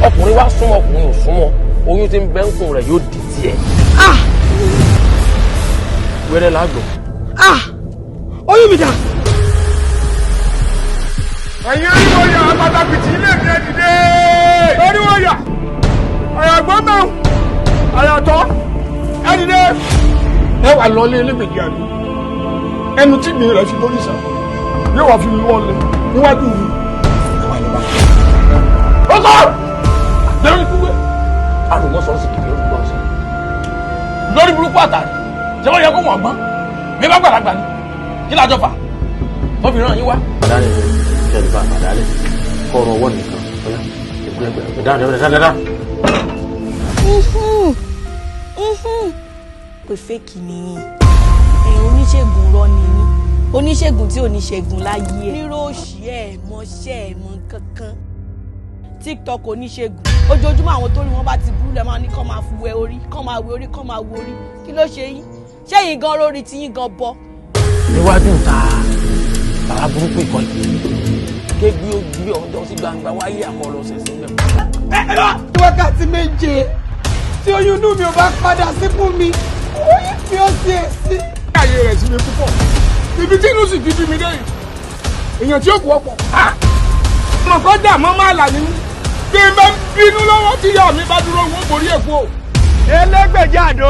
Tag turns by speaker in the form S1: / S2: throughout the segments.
S1: Ọkùnrin wá súnmọ́, ọkùnrin ò súnmọ́, oyún tí ń bẹ́ ń kùn rẹ̀ yóò di tiẹ̀. Wẹ́rẹ́ lágbọ̀.
S2: Oyún mi dà.
S3: Ẹ̀yin oríwọ̀yà apátápìtì ilé mi, ẹ dìde. Oríwọ̀yà àyàgbọ́n náà àyàtọ̀, ẹ dìde. Ẹ wà lọlé elégbèjì àdó, ẹnu tí gbìn rẹ̀ fi lórí sàn yóò wá fi lọ́ọ̀lẹ̀ níwájú mi. Ẹ wà lọ́ba.
S1: Ó sọ lórí kúwé àrùn sọ sí kìkì lórí gbọ́n sí lórí burúkú àtàrí. Ṣé wọ́n yẹ kó wọ́n gbọ́n mi bá gbàlagbà ni kí lájọ fà tó fi ràn yín wá. Àdáni ṣẹlẹ̀ bá àdálẹ̀ kọ́rọ̀ ọwọ́ nìkan ọ̀yá ẹgbẹ́ dáadáa dáadáa.
S4: Pé fake nìyí, ẹ̀yin oníṣègùn rọ nìyí, oníṣègùn tí oníṣègùn láyé ẹ̀ níròòṣì ẹ̀ mọṣẹ́ ẹ̀ mọ kankan. TikTok oníṣègùn ojoojúmọ́, àwọn tó rí wọn bá ti burú lẹ́ máa ní kọ́ máa wẹ orí, kọ́ máa wẹ orí, kọ́ máa wẹ orí. Kí ló ṣe yín? Ṣé yín gan lórí tí yín gan bọ́?
S1: Níwájú ta bàbá burúkú ikọ̀ yìí kébi ó gbé ọjọ́ sí gbangba wáyé àkọlọ ṣẹ̀ṣẹ̀ bẹ́ẹ̀.
S2: Wákàtí 7 tí oyún inú mi ò bá padà síkùn mi, oyún fi ó sí èsì.
S3: Ayé rẹ̀ sí mi púpọ̀, ibi tí inú sì ti bí mi dé yìí, èèyàn tí ó kú ọ̀pọ̀ ọmọ kan dà mọ́ máa là nínú bí n bá ń bínú lọ́wọ́ tí ìyá mi bá dúró, wọ́n borí èkó.
S5: Elégbèjì àdó,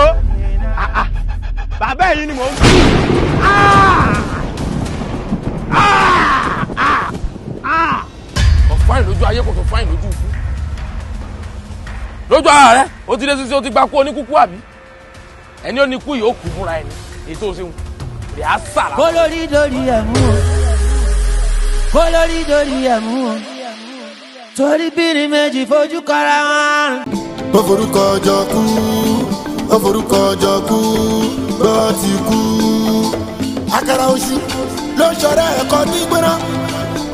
S5: bàbá ẹ̀yin ni mò ń kú.
S1: Kò fáyìn lójú ayé, kò tó fáyìn lójú ikú, lójú ara rẹ. Ó ti dé sísè, ó ti gba kú oníkúkú, àbí ẹni ó ní kú yìí, ó kú fúnra ẹni ètò òṣèlú rẹ̀ á sàrà.
S6: Kó lórí dórí ẹ̀ mú o, kó lórí dórí ẹ̀ mú o, torí bírin méjì fojú kọra wọn.
S7: Ó forúkọ jọ kú, ó forúkọ jọ kú, gbọ́ ti kú. Àkàrà oṣù ló ń ṣọ̀rẹ́ ẹ̀kọ́ gbígbóná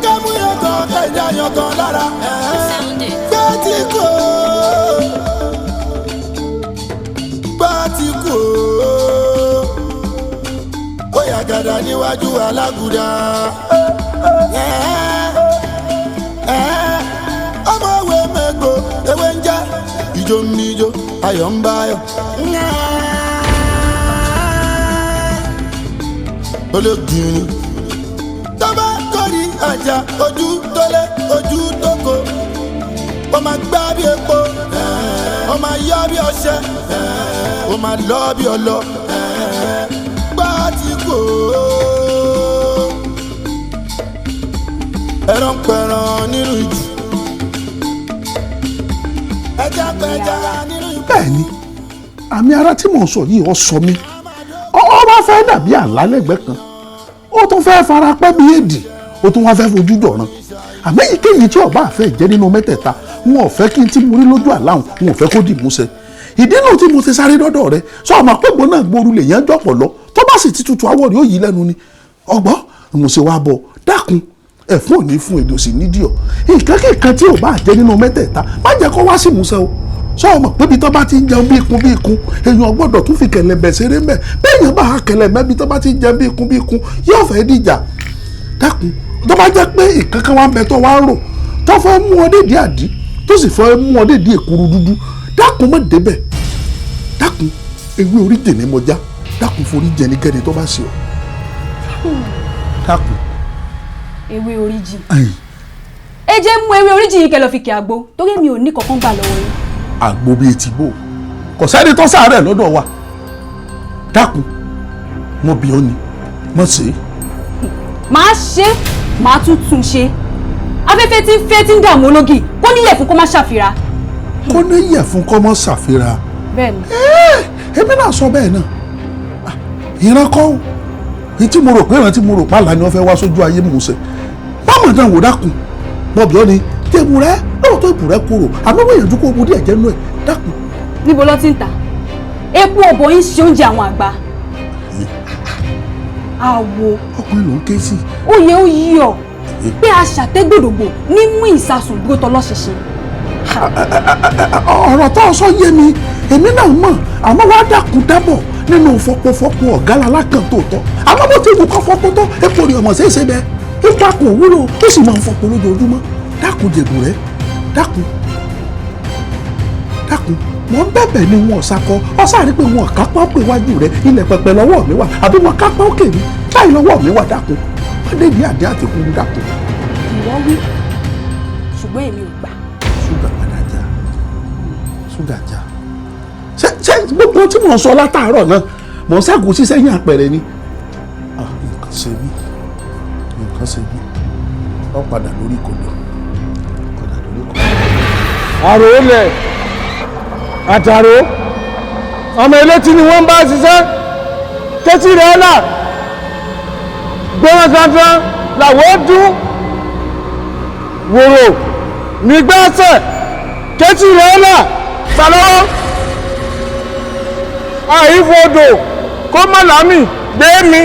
S7: kẹ́mú yọ̀gàn kẹ́hìndé yọ̀gàn lára gbọ́ ti kú o, gbọ́ ti kú o. Ó yà gàdá níwájú alágùdá. Ọmọ òwe mẹ́gbò ewé ń jẹ́ ìjó ń níjó, ayọ̀ ń báyọ̀. Ológìnrín tó bá kórì àjà, ojú tó lé, ojú tó kó, ó máa gbá bí epo, ó máa yọ bí ọṣẹ, ó máa lọ bí ọlọ, gbá ti kú o. Ẹran pẹran nínú ìjù, ẹja pẹja nínú ìjù.
S8: Bẹ́ẹ̀ ni, àmì ara tí mò ń sọ yìí, ó sọ mí, ọ wá fẹ́ dàbí àlá lẹ́gbẹ̀ẹ́ kan, ó tún fẹ́ fara pẹ́ bí èdì, ó tún wá fẹ́ fojú jọ̀ràn. Àmọ́ èyíkéyìí tí ọba àfẹ́ jẹ́ nínú mẹ́tẹ̀ẹ̀ta, wọn ò fẹ́ kí n tí mo rí lójú àláhùn, wọn ò fẹ́ kó dì múṣẹ. Ìdí náà tí mo ti sáré dọ́dọ̀ rẹ sọ ọmọ pẹ́gbọ́n náà gbóru lè yẹn jọ̀pọ̀ lọ, tó bá sì ti tutù awọ́ rẹ̀ ó yí lẹ́nu ni ọgbọ́n mo ṣe wá bọ̀. Dákun, ẹ̀fún ò ní fún èdè òsì nídìí ọ̀. Nǹkan kíkan tí ò bá jẹ́ nínú mẹ́tẹ̀ẹ̀ta, má jẹ́ kó wá sí ìmúṣẹ o. Sọ ọmọ pé ibi tó bá ti ń jẹun bí ikun bí ikun, èèyàn gbọ́dọ̀ tún fi kẹ̀lẹ̀bẹ̀ ṣeré mẹ́. Bẹ́ẹ̀ yẹn bá ha kẹ̀lẹ̀bẹ̀, bí tó bá ti ń jẹun bí ikun bí ikun, yóò fẹ́ dìjà. Dákun, tó bá jẹ́ pé nǹkan kan wá ń bẹ tó wá ń rò, tó fẹ́ mú ọ dédìí àdí, tó sì fẹ́ mú ọ dédìí èkuru dúdú, dákun, má débẹ̀. Dákun, ewé orí jẹ̀ ní mọ́já. Dákun, forí jẹ ní kẹ́ni tó bá ṣe ọ. Dákun.
S9: Ewé oríjì.
S8: Ayin.
S9: Ẹ jẹ́ mú ewé oríjì yìí kẹ́ lọ fi kí àgbo, torí mi ò ní kankan gbà lọ́wọ́ yín.
S8: Àgbo bíi ti bò, kò sẹ́ni tó sàárẹ̀ lọ́dọ̀ wa. Dákun, mo bí ọ ni, mo ṣe é.
S9: Màá ṣe, màá tún tún ṣe. Afẹ́fẹ́ tí ń fẹ́ tí ń dààmú ológì, kó níyẹ̀ fún kó má ṣàfira.
S8: Kó níyẹ̀ fún kó má ṣàfira.
S9: Bẹ́ẹ̀ni.
S8: Èmi náà sọ bẹ́ẹ̀ náà. Ìran kọ́ o, ní tí mo rò pé ìran tí mo rò pàlà ni wọ́n fẹ́ wá sójú ayé mò ń ṣe báwọn náà wò. Dákun, mo bí ọ ni, tèmù rẹ lóòótọ́, ìbù rẹ korò, àmọ́ wọ́n yànjú kó o bu díẹ̀ jẹ́ nú ẹ̀. Dákun.
S9: Níbo ló ti ń tà? Epo ọ̀bọ̀ yín ṣe oúnjẹ àwọn àgbà. Àwo.
S8: Ọkùnrin ló ń ké sí.
S9: Ó yẹ ó yí ọ pé aṣàtẹ́gbòdògbò ní mú ìsasùn dúró tọ́ lọ́ṣinṣin.
S8: Ọ̀rọ̀ tó sọ yé mi, èmi náà mọ̀, àmọ́ wàá dákun dábọ̀ nínú fọpọfọpọ ọ̀gá lalákàn tó tọ́. Àmọ́ bó ti wù kọ́ fọpọ tó, epo rẹ̀ ọmọ ṣeéṣe bẹ́ẹ̀, ipa kò wúlò, ó sì máa ń fọpọ lójoojúmọ́. Dákun, jẹ̀bù rẹ̀, dákun. Dákun, mò ń bẹ̀bẹ̀ ni wọn ṣakọ ọ sáré pé wọn kápá òkè iwájú rẹ, ilẹ̀ pẹpẹ lọ́wọ́ mi wà, àbí wọn kápá òkè mi báyìí lọ́wọ́ mi wà. Dákun, wọ́n dé ní àdé àtìkú. Dákun.
S4: Ìwọ wí, ṣùgbọ́n èmi ò gbà.
S8: Ṣúgà padà já, ṣúgà já. Ṣé ṣé gbogbo tí mò ń sọ látàárọ̀ náà, mò ń ṣàgùn sí sẹ́yìn àpẹẹrẹ ni? Nǹkan ṣe mí, nǹkan ṣe mí. Ọ padà lórí kodò, padà lórí kodò.
S3: Àrò olè àtàrò ọmọ elétí ni wọ́n ń bá ṣiṣẹ́ tẹ́tí rẹ̀ là gbọ́n dandan làwọ̀ ó dún wòrò nígbàsẹ̀ tẹ́tí rẹ̀ là sàlọ́wọ́ àìfodò kó má lámì gbé mi.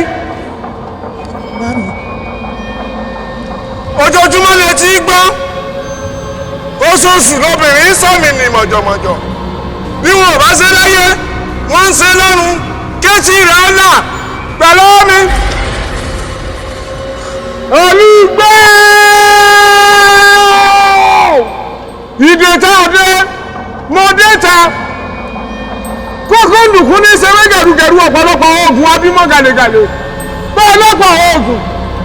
S3: Ojoojúmọ́ lè ti gbọ́, oṣooṣù lobìnrin sọ̀mì ní mọ̀jọ̀mọ̀jọ̀. Bí wọn ò bá ṣe láyé, wọ́n ń ṣe lọ́run. Kéètì rẹ̀ là pẹ̀lú mi. Olùgbé ìdè tá a dé, mo dé ta kókó ndùkú ní sẹ́wé gẹ̀rúgẹ̀rú. Ọ̀pọ̀lọpọ̀ oògùn abímọ gàlégàlé bẹ́ẹ̀ lọ́pọ̀ oògùn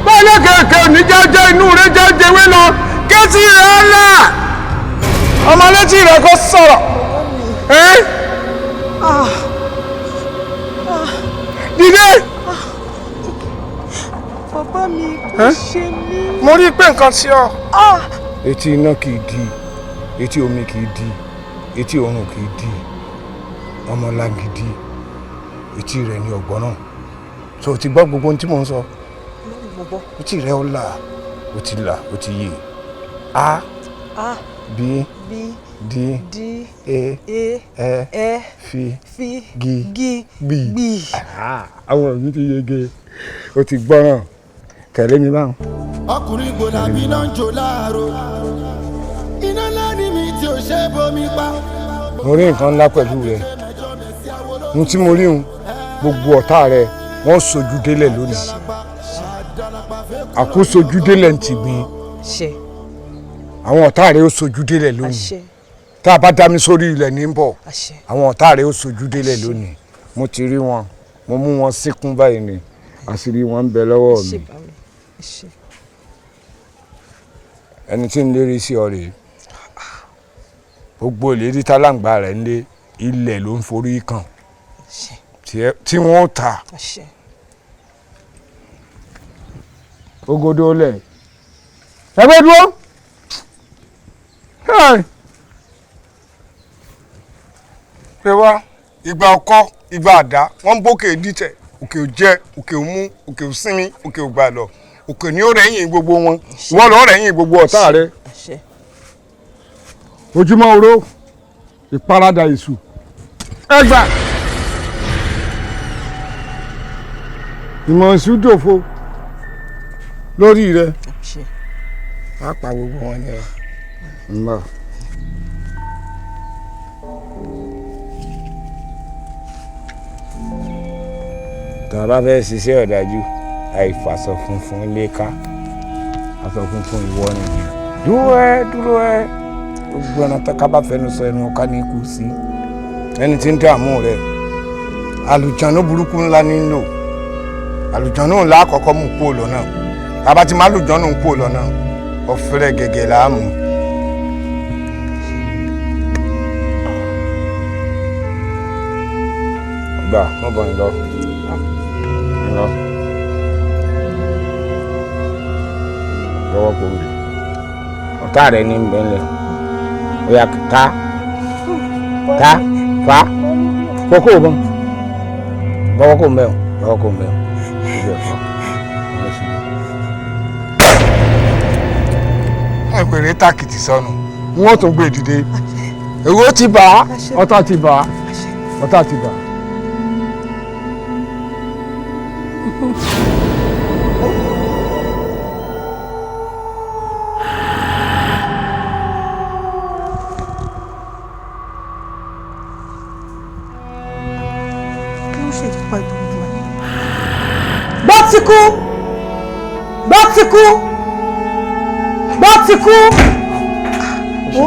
S3: bẹ́ẹ̀ lọ́kẹ̀kẹ̀ ní jẹ́jẹ́ inú rẹ̀ jẹ́jẹ́ wé lọ. Kéètì rẹ̀ là, ọmọ létí rẹ̀ kò sọ̀rọ̀. Dìde.
S2: Bàbá mi, kò ṣe mí.
S3: Mo rí i pé nǹkan sí ọ. Etí iná kì í di, etí omi kì í di, etí oòrùn kì í di. Ọmọlágídí, etí rẹ ní ọgbọ́n náà. So o ti gbọ́ gbogbo ohun tí mò ń sọ? Etí rẹ ó là, ó ti là, ó ti yè. A B D E Ẹ F G B. Àwọn mi ti yege, o ti gbọ́ràn, tẹ̀lé mi báwọn.
S7: Ọkùnrin gbọ́dọ̀ bí iná ń jó láàárọ̀, iná ńlá ni mi tí ò ṣe é bomi pa.
S3: Mo rí nǹkan ńlá pẹ̀lú rẹ. Ohun tí mo rí hun, gbogbo ọ̀tá rẹ wọ́n sojú délẹ̀ lónìí. Àkósojú délẹ̀ ń tìgbín. Àwọn ọ̀tá rẹ ó sojú délẹ̀ lónìí. Tá a bá dá mi sórí ilẹ̀ ní bọ̀, àwọn ọ̀tá rẹ ó sojú délẹ̀ lónìí. Mo ti rí wọn, mo mú wọn síkún báyìí ni, àṣírí wọn ń bẹ lọ́wọ́ mi. Ẹni tí ń lérí sí ọ rèé. Gbogbo ìlérí táláǹgbá rẹ̀ ń lé, ilẹ̀ ló ń forí kàn tí wọ́n ta. Ogodo lẹ̀ ẹgbẹ́ dúró. Pé wá ìgbà ọkọ, ìgbà àdá, wọ́n ń bókè dìtẹ̀. Òkè ò jẹ, òkè ò mú, òkè ò sinmi, òkè ò gbà lọ. Òkè ni ó rẹ̀yìn gbogbo wọn, ìwọ ló rẹ̀yìn gbogbo ọ̀tá rẹ. Ojúmọ́ oró, ìparadà èṣù ẹgbà ìmọ̀ èṣù dòfo lórí rẹ. Á pa gbogbo wọn ni ẹ ń bọ̀.
S10: Tá a bá fẹ́ ṣiṣẹ́ ọ̀dájú, àìfàṣọ funfun lé ká aṣọ funfun ìwọ nìyí. Dúró ẹ, dúró ẹ. Gbogbo ẹran tó ká bá fẹnu sọ, ẹnu ọ̀ká ní kú sí.
S3: Ẹni tí ń dààmú rẹ, àlùjáná burúkú ńlá nílò. Àlùjáná ńlá àkọ́kọ́ mú kúrò lọ́nà. Tàbá ti má àlùjáná kúrò lọ́nà, ọ̀fẹ́rẹ́ gẹ̀gẹ̀ làámu.
S10: Gbà wọ́n bọ̀ ń lọ ń lọ lọ́wọ́ kò rí ọ̀tá rẹ ní bẹ́ńlẹ̀. Ó yá, ká ká fa kókó bọ́n bọ́wọ́ kò mẹ́wọ̀n, bọ́wọ́ kò mẹ́wọ̀n ibi ẹ̀fọ́.
S3: Ẹgbẹ̀rẹ̀ tàkìtì sọnù, wọ́n tún gbé dìde. Èrò ti bà á, ọ̀tá ti bà á, ọ̀tá ti bà á.
S2: Gbọ́tíkú, gbọ́tíkú, gbọ́tíkú. Wo,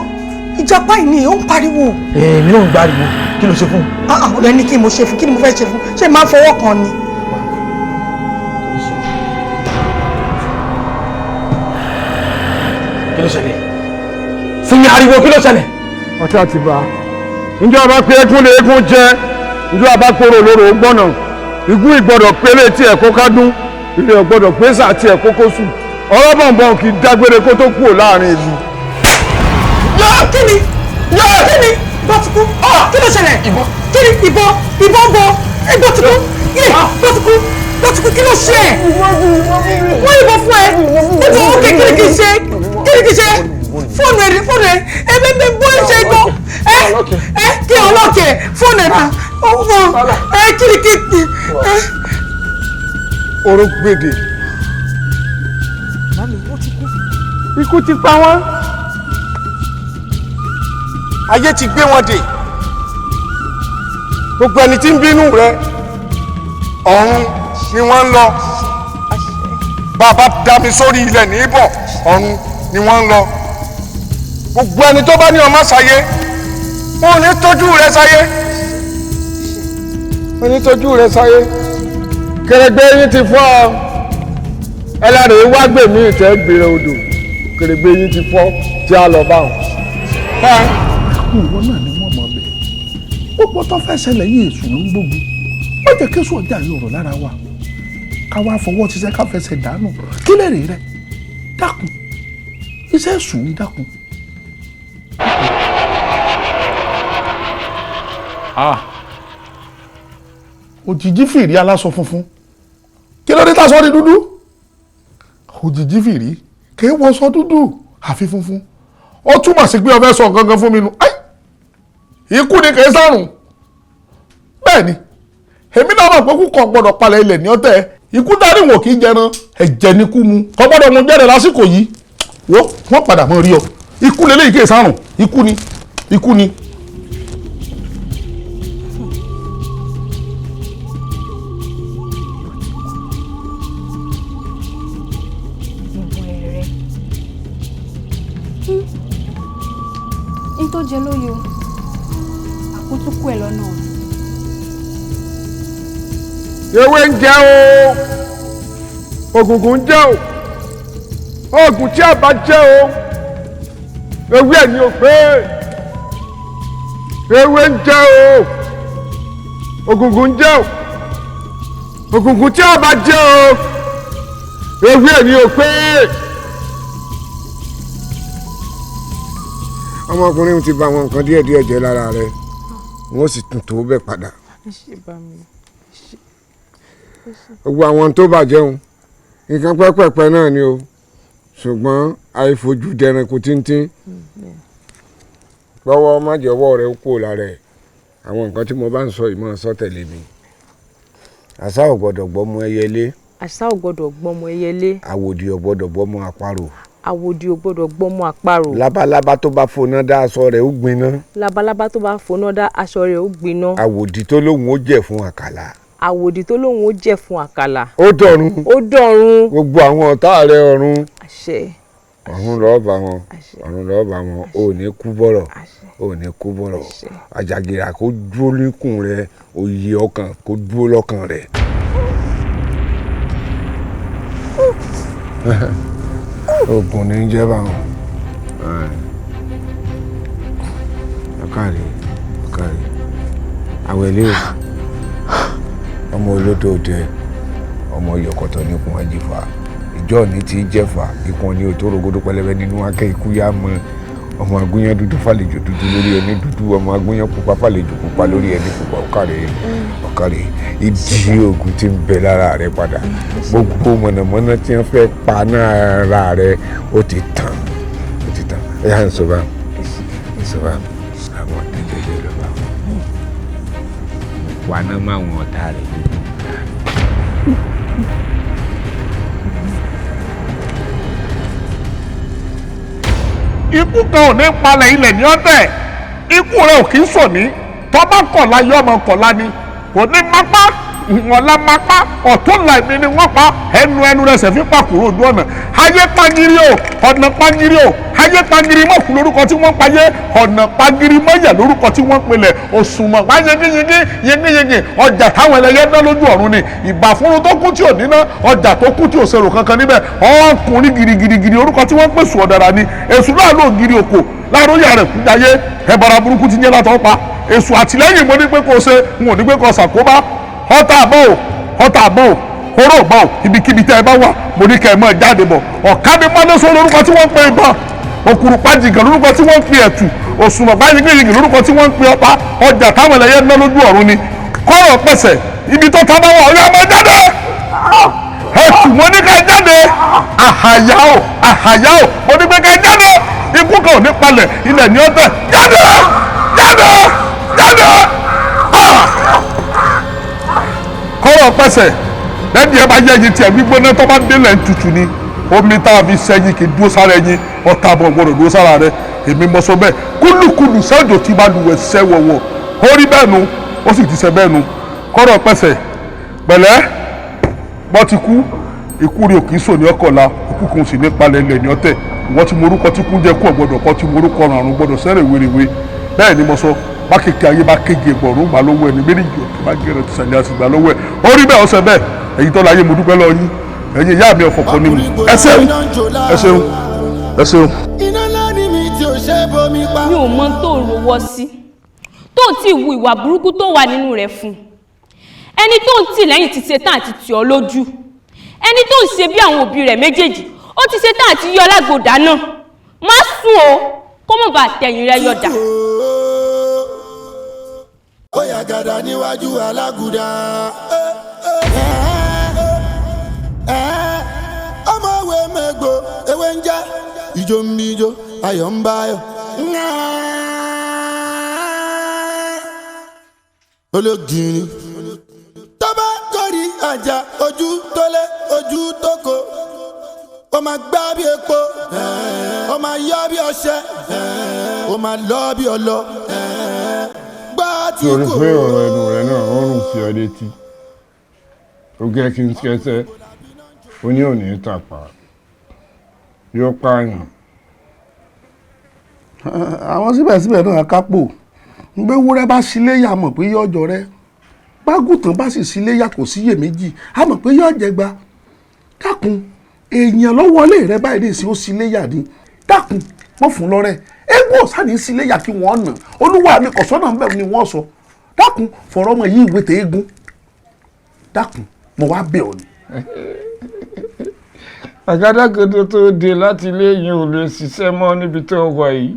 S2: Ìjàpá yìí ni ó ń pariwo.
S1: Èmi náà ń gbariwo, kí ló ṣe fún un?
S2: Ọ̀rẹ́ ní kí mo ṣe fún, kí ni mo fẹ́ ṣe fún, ṣé máa ń fọwọ́ kan ni.
S1: Kí ló ṣẹlẹ̀? Sinmi ariwo, kí ló ṣẹlẹ̀?
S3: Ọtí àti bá njẹ́ ọba pé eégún lè eégún jẹ́, njẹ́ ọba kóró lóró gbọ́nà igun ìgbọ́dọ̀ pélé tí ẹ̀ kó kádún, ilé ọ̀gbọ́dọ̀ pé sà tí ẹ̀ kó kó sùn, ọ̀rọ̀ bọ̀m̀bọ̀n kì í dágbére kó tó kúrò láàrin ìlú.
S2: Kí ni? Kí ni? Bọ́tukú, kí ló ṣẹlẹ̀? Kí ni ìbọn? Ìbọn bọ Bọ́tukú, yé Bọ́tukú, Bọ́tukú, kí ló ṣe ẹ̀? Wọ́n yìnbọn fún ẹ. Ìbọn òkè, kí ni kì í ṣe? Kí ni kì í ṣe? Fóònù ẹ̀, fóònù ẹ̀, ẹ bẹ bẹ bó ṣe gan. Ẹ ẹ kí ọlọ́kẹ̀ fóònù ẹ̀ náà. Ẹ kí ni kí ni?
S3: Oró gbèdè.
S2: Mami, ó ti kú.
S3: Ikú ti pa wọ́n. Ayé ti gbé wọn dè. Gbogbo ẹni tí ń bínú rẹ, ọ̀run ni wọ́n ń lọ. Bàbá dami sórí ilẹ̀ ní bọ̀, ọ̀run ni wọ́n ń lọ. Gbogbo ẹni tó bá ní ọmọ sáyé, wọn ò ní tọ́jú rẹ sáyé. Wọn ò ní tọ́jú rẹ sáyé. Kèrègbè yín ti fọ́ ọ. Ẹlẹ́rìí wá gbèmí ìtẹ́ gbèrè odò. Kèrègbè yín ti fọ́ tí a lọ bá wọn.
S8: Ìwọ náà ni wọ́n mọ̀ bẹ́ẹ̀. Gbogbo tó fẹ́ ṣẹlẹ̀ yìí, èṣù ló ń gbógun. Ó jẹ́ kéṣù ọjà yóò rọ̀ lára wa. Ká wá fọwọ́ ṣiṣẹ́, ká fẹsẹ̀ dànù. Kí lè rí rẹ? Dákun. Iṣẹ́ èṣù ni, dákun. Òjìji fìrí aláṣọ funfun. Kí ló dé tá a sọ di dúdú? Òjìji fìrí kì í wọṣọ dúdú àfi funfun. Ó túmọ̀ sí pé o fẹ́ sọ nǹkan kan fún mi nù. Ikú ni kì í sàrùn. Bẹ́ẹ̀ ni, èmi náà mọ̀ pé kú kan gbọ́dọ̀ palẹ̀ ilẹ̀ ní ọ̀tẹ̀. Ikú dárí wò kì í jẹran, ẹ̀jẹ̀ ni kú mu. Kò gbọ́dọ̀ mu jẹ́rẹ̀ lásìkò yìí. Wo, wọ́n padà mọ́ rí ọ. Ikú leléyìí kì í sàrùn. Ikú ni, ikú ni.
S9: Tó jẹ lóye o, àkótúkù ẹ lọ́nà.
S3: Ewé ń jẹ o, ògùngùn ń jẹ o, oògùn tí a bá jẹ o, ewé ẹ̀ ní o pé. Ewé ń jẹ o, ògùngùn ń jẹ o, ògùngùn tí a bá jẹ o, ewé ẹ̀ ní o pé. Ọmọkùnrin ti bà àwọn nǹkan díẹ̀díẹ̀ jẹ́ lára rẹ̀, wọ́n sì tún tó bẹ́ẹ̀ padà. Gbogbo àwọn tó bàjẹ́ òun nǹkan pẹ́pẹ́pẹ́ náà ni o, ṣùgbọ́n àìfojú dẹranko tíntín. Lọ́wọ́ má jẹ́ ọwọ́ rẹ kúrò lára ẹ̀. Àwọn nǹkan tí mo bá ń sọ ìmọ̀ sọ tẹ̀lé mi. Àṣà ò gbọ́dọ̀ gbọ́mọ ẹyẹlé.
S4: Àṣà ò gbọ́dọ̀ gbọ́mọ ẹyẹlé.
S10: Àwòdì ò gbọ́dọ̀ gbọ́mọ àparò.
S4: Àwòdì ò gbọ́dọ̀ gbọ́mọ àparò.
S10: Labalábá tó bá foná dá aṣọ rẹ̀ ó gbiná.
S4: Labalábá tó bá foná dá aṣọ rẹ̀ ó gbiná.
S10: Àwòdì tó lóhùn ó jẹ̀ fún àkàlà.
S4: Àwòdì tó lóhùn ó jẹ̀ fún àkàlà.
S10: Ó dọ̀run.
S4: Ó dọ̀run.
S10: Gbogbo àwọn ọ̀tá rẹ̀ ọ̀run.
S4: Àṣẹ.
S10: Ọ̀run lọ́ọ́ bá wọn. Ọ̀run lọ́ọ́ bá wọn. Ò ní kú bọ̀rọ̀. Ò ní kú bọ̀rọ̀. Àjàgìrà kó dúró níkùn rẹ̀, òye ọkàn kó dúró lọ́kàn rẹ̀. Oògùn ní jẹ́ báwọn. Ọ̀kàrí, ọ̀kàrí, àwẹ̀lé o, ọmọ olódò dẹ, ọmọ yọkọtọ níkun ajífà, ìjọ ní ti jẹfà, ikùn ní òtó rogodo pẹlẹbẹ nínú akẹ́ ikú yá mọ́, ọmọ agúnyán dúdú fàlejò dúdú lórí ẹni dúdú, ọmọ agúnyán pupa fàlejò pupa lórí ẹni pupa. Ọ̀kàrí, ọ̀kàrí, ìdí oògùn tí ń bẹ lára rẹ padà. Gbogbo mọ̀nàmọ́ná tí wọ́n fẹ́ pa náà ara rẹ ó ti tàn, ó ti tàn. Ẹ yà ń sọ bá, ń sọ bá, àwọn ọ̀tẹ̀ jẹjẹ ló bá wọn. Wà náà má wọn ọ̀tá rẹ lójú.
S8: Ikú kan ò ní palẹ̀ ilẹ̀ ní ọ̀tẹ̀. Ikú rẹ̀ ò kì í sọ ní. Tọ́ba kọ̀la yọ ọmọ kọ̀la ni. Kò ní mápá Ọ̀la máa pa, ọ̀túnla èmi ni wọ́n pa. Ẹnu ẹnu rẹ̀ sẹ̀fín pàkúrò ojú ọ̀nà. Ayé pangiri o, ọ̀nà pangiri o. Ayé pangiri mọ̀kú lórúkọ tí wọ́n payé, ọ̀nà pangiri mọ̀yà lórúkọ tí wọ́n pilẹ̀. Òṣùmọ̀ wá yegeyege yegeyege, ọjà táwọn ẹlẹ́yẹ ná lójú ọ̀run ni. Ìbà fúnru tó kú tí ò níná, ọjà tó kú tí ò ṣèrò kankan níbẹ̀. Ọkùnrin gidigidigidi orúkọ tí wọ́n pèsè ọ̀dàrà ni. Èṣù náà ló giri òkò láàróyà rẹ̀ kúndayé. Ẹ̀bọ̀ra burúkú ti yẹn látọ̀ pa. Èṣù àtìlẹ́yìn mo ní pé kó ṣe, n ò ní pé kó ṣàkóbá. Ọ̀tá àbọ̀ ò, ọ̀tá àbọ̀ ò, oró ọ̀bọ̀ ò, ibikíbi tẹ́ ẹ bá wà mo ní kẹ́ ẹ máa jáde bọ̀. Ọ̀kadì mọ́lẹ́sọ lórúkọ tí wọ́n pe ìbọn, òkùrùpájìgàn lórúkọ tí wọ́n pe ẹ̀tù, òṣùmọ̀ báyìí lórúkọ tí wọ́n ń pe ọ̀pá. Ọjà táwọn ẹlẹ́yẹ ná lójú ọ̀run ni. Kọ́rọ̀ pẹ̀sẹ̀ ibi tó ta bá wà, ọ̀yá máa jáde. Ẹ̀tù mo ní ká jáde. Àhàyà o, àhàyà o, mo ní pé ká jáde. Ikú kan ò ní palẹ̀, ilẹ̀ ní ọ̀tẹ̀. Jáde, jáde, jáde. Kọ́rọ̀ pẹ̀sẹ̀ lẹ́ni ẹ bá yẹ ẹyin tiẹ̀ gbígbóná tó bá délẹ̀ ń tutù ni. Omi tá a fi sẹ́yìn kì í dúró sára ẹyin, ọ̀tá àbọ̀ gbọ́dọ̀ dúró sára rẹ. Èmi mọ sọ bẹ́ẹ̀. Kúlùkùlù sẹ́jọ́ tí bá lu ẹsẹ̀ wọ̀wọ̀, ó rí bẹ́ẹ̀ nu, ó sì ti ṣe bẹ́ẹ̀ nu. Kọ́rọ̀ pẹ̀sẹ̀ pẹ̀lẹ́ bọ́ ti kú, ikú rí òkì sò ní ọkọ̀la, ikú kan sì ní palẹ̀ ilẹ̀ ní ọ̀tẹ̀. Ìwọ́n ti morúkọ tí kú jẹ́ kú ọ̀gbọ́dọ̀ kọ́, ti morúkọ ọ̀run gbọ́dọ̀ sẹ́rẹ̀ wéréwé. Bẹ́ẹ̀ ni mo sọ, bá kékeré ayé bá kéje gbọ̀rún gbà lọ́wọ́ ẹni méjì òkè bá gẹ̀rẹ́ ti sàlẹ̀ àti gbà lọ́wọ́ ẹ̀. Ó rí bẹ́ẹ̀, ó ṣe bẹ́ẹ̀. Ẹ̀yin tọ́lá ayé mo dúpẹ́ lọ́wọ́ yín. Ẹ̀yin ìyá mi ọ̀fọ̀ kan ní mu. Ẹ ṣeun, ẹ ṣeun, ẹ ṣeun.
S7: Iná ńlá ni mi tí ò ṣe é bomi pa.
S4: Mi ò mọ tó ń rowọ́ sí, tó ń tì wu ìwà burúkú tó wà nínú rẹ̀ fún. Ẹni tó ń tì lẹ́yìn ti ṣetán àti tì ọ́ lójú. Ẹni tó ń ṣe bí àwọn òbí rẹ̀ méjèèjì, ó ti ṣetán àti yọ lágbòdà náà. Má sùn o, kó mọ̀ bá tẹ̀yìn rẹ̀ yọ̀dà.
S7: Ó yà gàdá níwájú alágùdá. Ọmọ òwe mẹ́gbò ewé ń jẹ́, ìjó ń bí ijó, ayọ̀ ń bá ayọ̀. Ológìnrín tó bá kórì àjà, ojú tó lé, ojú tó kó. Ó máa gbá bí epo, ó máa yọ bí ọṣẹ, ó máa lọ bí ọlọ.
S3: Torí pé ọ̀rọ̀ ẹnu rẹ náà ó rùn sí ọ létí, ó gẹ́ kí n kẹsẹ́, ó ní òní tàpá, yóò pààyàn.
S8: Àwọn síbẹ̀síbẹ̀ náà kápò ń gbé wúrẹ́ bá síléyà mọ̀ pé yọjọ rẹ, bágùtàn bá sì síléyà kò síyèméjì, á mọ̀ pé yọ jẹgba. Dákun, èèyàn ló wọlé rẹ báyìí ní ìsìn ó síléyà ni. Dákun, wọ́n fún lọ́rẹ́. Eégún ọ̀sán ní síléyà kí wọ́n nà. Olúwa mi kò sọ́nà bẹ́ẹ̀ ni wọ́n sọ. Dákun, fọ̀rọ̀ ọmọ yìí ìwé tẹ eégún. Dákun, mo wá bẹ̀ ọ́ ni.
S3: Àgádágodo tó dé láti ilé yìí ò lè ṣiṣẹ́ mọ́ níbi tó wà yìí.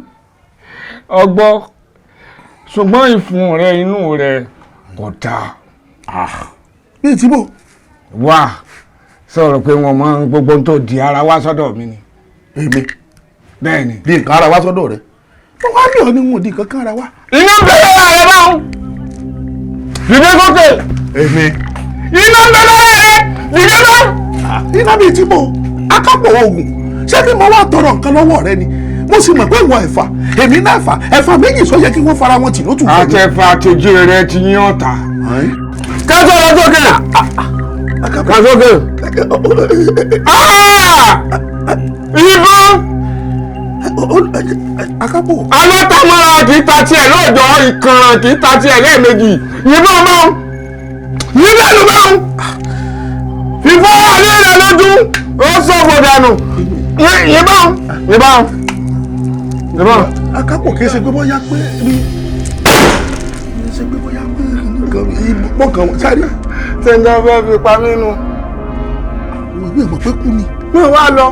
S3: Ọgbọ́, ṣùgbọ́n ìfun rẹ inú rẹ kò dáa.
S8: Bíi tí bò.
S3: Wá sọ̀rọ̀ pé wọ́n máa ń gbogbo tó di ara wá sọ́dọ̀ mi ni.
S8: Èmi.
S3: Bẹ́ẹ̀ ni.
S8: Di nǹkan ara wá sọ́dọ̀ rẹ. Mo wá bí ọ ní wọn ò di nǹkan kan ara wá.
S3: Iná ń bẹ lára rẹ báwọn. Dìde gòkè.
S8: Èmi.
S3: Iná ń bẹ lára rẹ. Dìde lọ.
S8: Iná bíi tí bò. Akápò oògùn. Ṣé bí mo wá tọrọ nǹkan lọ́wọ́ rẹ ni? Mo sì mọ̀ pé ìwọ ẹ̀fà, èmi náà ẹ̀fà, ẹ̀fà méjì sọ yẹ kí wọ́n fara wọn tì lótú.
S3: Àtẹ̀fà àtẹ̀jì rẹ ti yín ọ̀tá. Kásọ̀ lọ sókè. Kásókè. Ìbọn.
S8: Akápò.
S3: Alọ́tàmọ́ra kì í ta tiẹ̀ lóòjọ́, ìkànnà kì í ta tiẹ̀ lẹ́ẹ̀mejì. Ìbọn báwọn. Ìbọn ló báwọn. Fífọ́ alẹ́ rẹ̀ lójú, ó sọ̀fọ̀ dànù. Ìbọn. Ìbọn. Ìbọn.
S8: Akápò kì í ṣe pé bóyá pé mi. Kì í ṣe pé bóyá pé nǹkan ìbọn kan sáré.
S3: Ṣé fẹ́ fi pa mí nu?
S8: Àwọn ìwé ìmọ̀ pé kú ni.
S3: Mi ò wá lọ.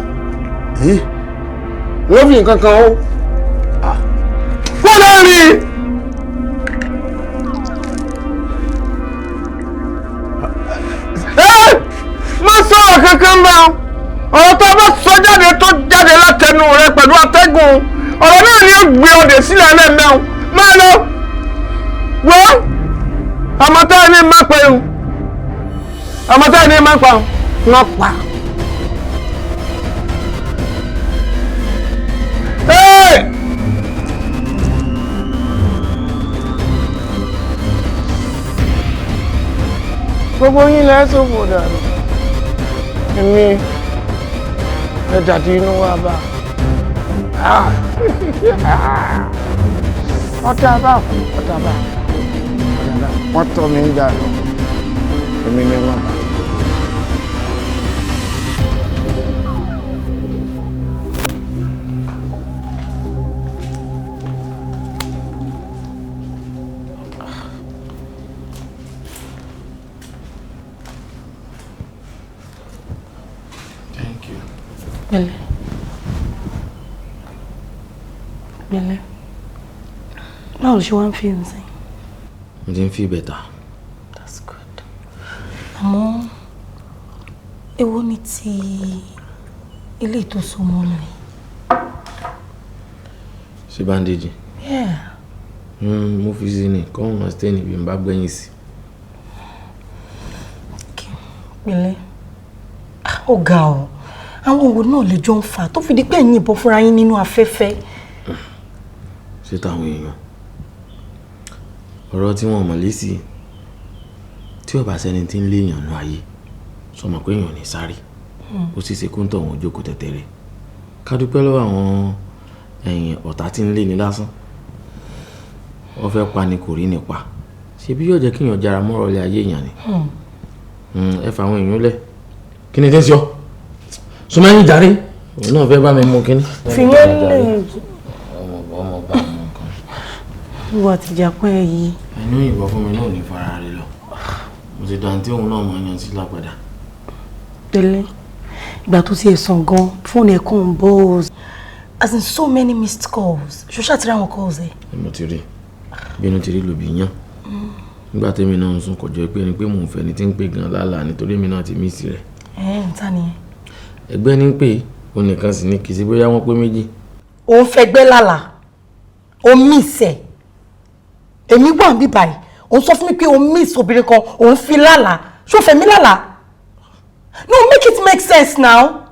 S3: Wọ́n fi nǹkan kan ó. Kó lè rí. Má sọ̀rọ̀ kankan bá ọ. Ọ̀rọ̀ tó bá sọ jáde tó jáde látẹnu rẹ pẹ̀lú atẹ́gùn. Ọ̀rọ̀ náà ni ó gbé ọdẹ sílẹ̀ lẹ́ẹ̀mẹ́un. Máa lọ. Wọ́n àmọ́tá ẹni má pẹ̀lú. Àmọ́tá ẹni má pa. Wọ́n pa. Hey!
S10: Gbogbo yín lẹ́ ṣòfò dànù. Èmi ẹ dàdí inú wa bá. Ọ̀tá bá ọ̀tá bá wọ́n tọ́ mi ń dànù. Èmi ni wọ́n bá.
S1: Thank you.
S2: Pẹ̀lẹ́. Pẹ̀lẹ́. Báwo ló ṣe wá ń fi ǹsìn?
S1: Mo ti ń feel better.
S2: That's good. Àmọ́ èwo ni ti ilé ìtòsọ́mọ́ ni?
S1: Ṣé bandage?
S2: Yeah.
S1: Mo fi sí ni, kọ́ wọn stay níbi n bá gbẹ̀yìn sí.
S2: Pẹ̀lẹ́. Ó ga ọ́. Àwọn òwò náà lè jọ ń fà tó fi di pé ẹ̀yin ìbọn fúnra yín nínú afẹ́fẹ́.
S1: Ṣé táwọn èèyàn ọ̀rọ̀ tí wọ́n mọ̀ lésì tí ó bá sẹ́ni tí ń lé èèyàn nú ayé sọmọ pé èèyàn ní sáré ó sì ṣe kóńtọ̀ wọn jókòó tẹ̀tẹ̀rẹ̀ ká dúpẹ́ lọ́wọ́ àwọn ẹ̀yìn ọ̀tá tí ń lé ní lásán wọ́n fẹ́ pa ni kò rí ni pa ṣebí yóò jẹ́ kéèyàn jára mọ́rọ̀ ilé ayé èèyàn ni ẹ fà àwọn èèyàn lẹ̀ kí ni tí ń ṣe ọ́ sọmọ́yìn jàre òun náà fẹ́ bá mi mú kínní.
S2: Fi wọ́n lè.
S1: Ọmọ bá mú nǹkan.
S2: Ìwà àtìjàpá ẹ yìí.
S1: Ẹni òyìnbó fún mi náà ní fara rẹ lọ mo ti dantí òun náà mọ yan sí lápadà.
S2: Pẹ̀lẹ́ ìgbà tó ti ẹ̀sán gan fóònù ẹ̀ kàn ń buzz as in so many missed calls ṣoṣà ti rí àwọn calls ẹ.
S1: Mo ti rí bínú ti rí lòbí yán nígbà tẹ́mi náà ń sún kọjọ pé ni pé mò ń fẹ́ ni tí ń pè gan lálàá nítorí èmi náà ti mísì rẹ̀.
S2: Ẹ ń ta nìyẹn.
S1: Ẹgbẹ́ ní pé òun nìkan sì ní kì í sí bóyá wọ́n pé méjì.
S2: Òun fẹgbẹ́ lálàá òun mísì ẹ̀ èmi wà ń bí báyìí òun sọ fún mi pé òun miss obìnrin kan òun fi lálàá ṣó fẹ́ mi lálàá no make it make sense now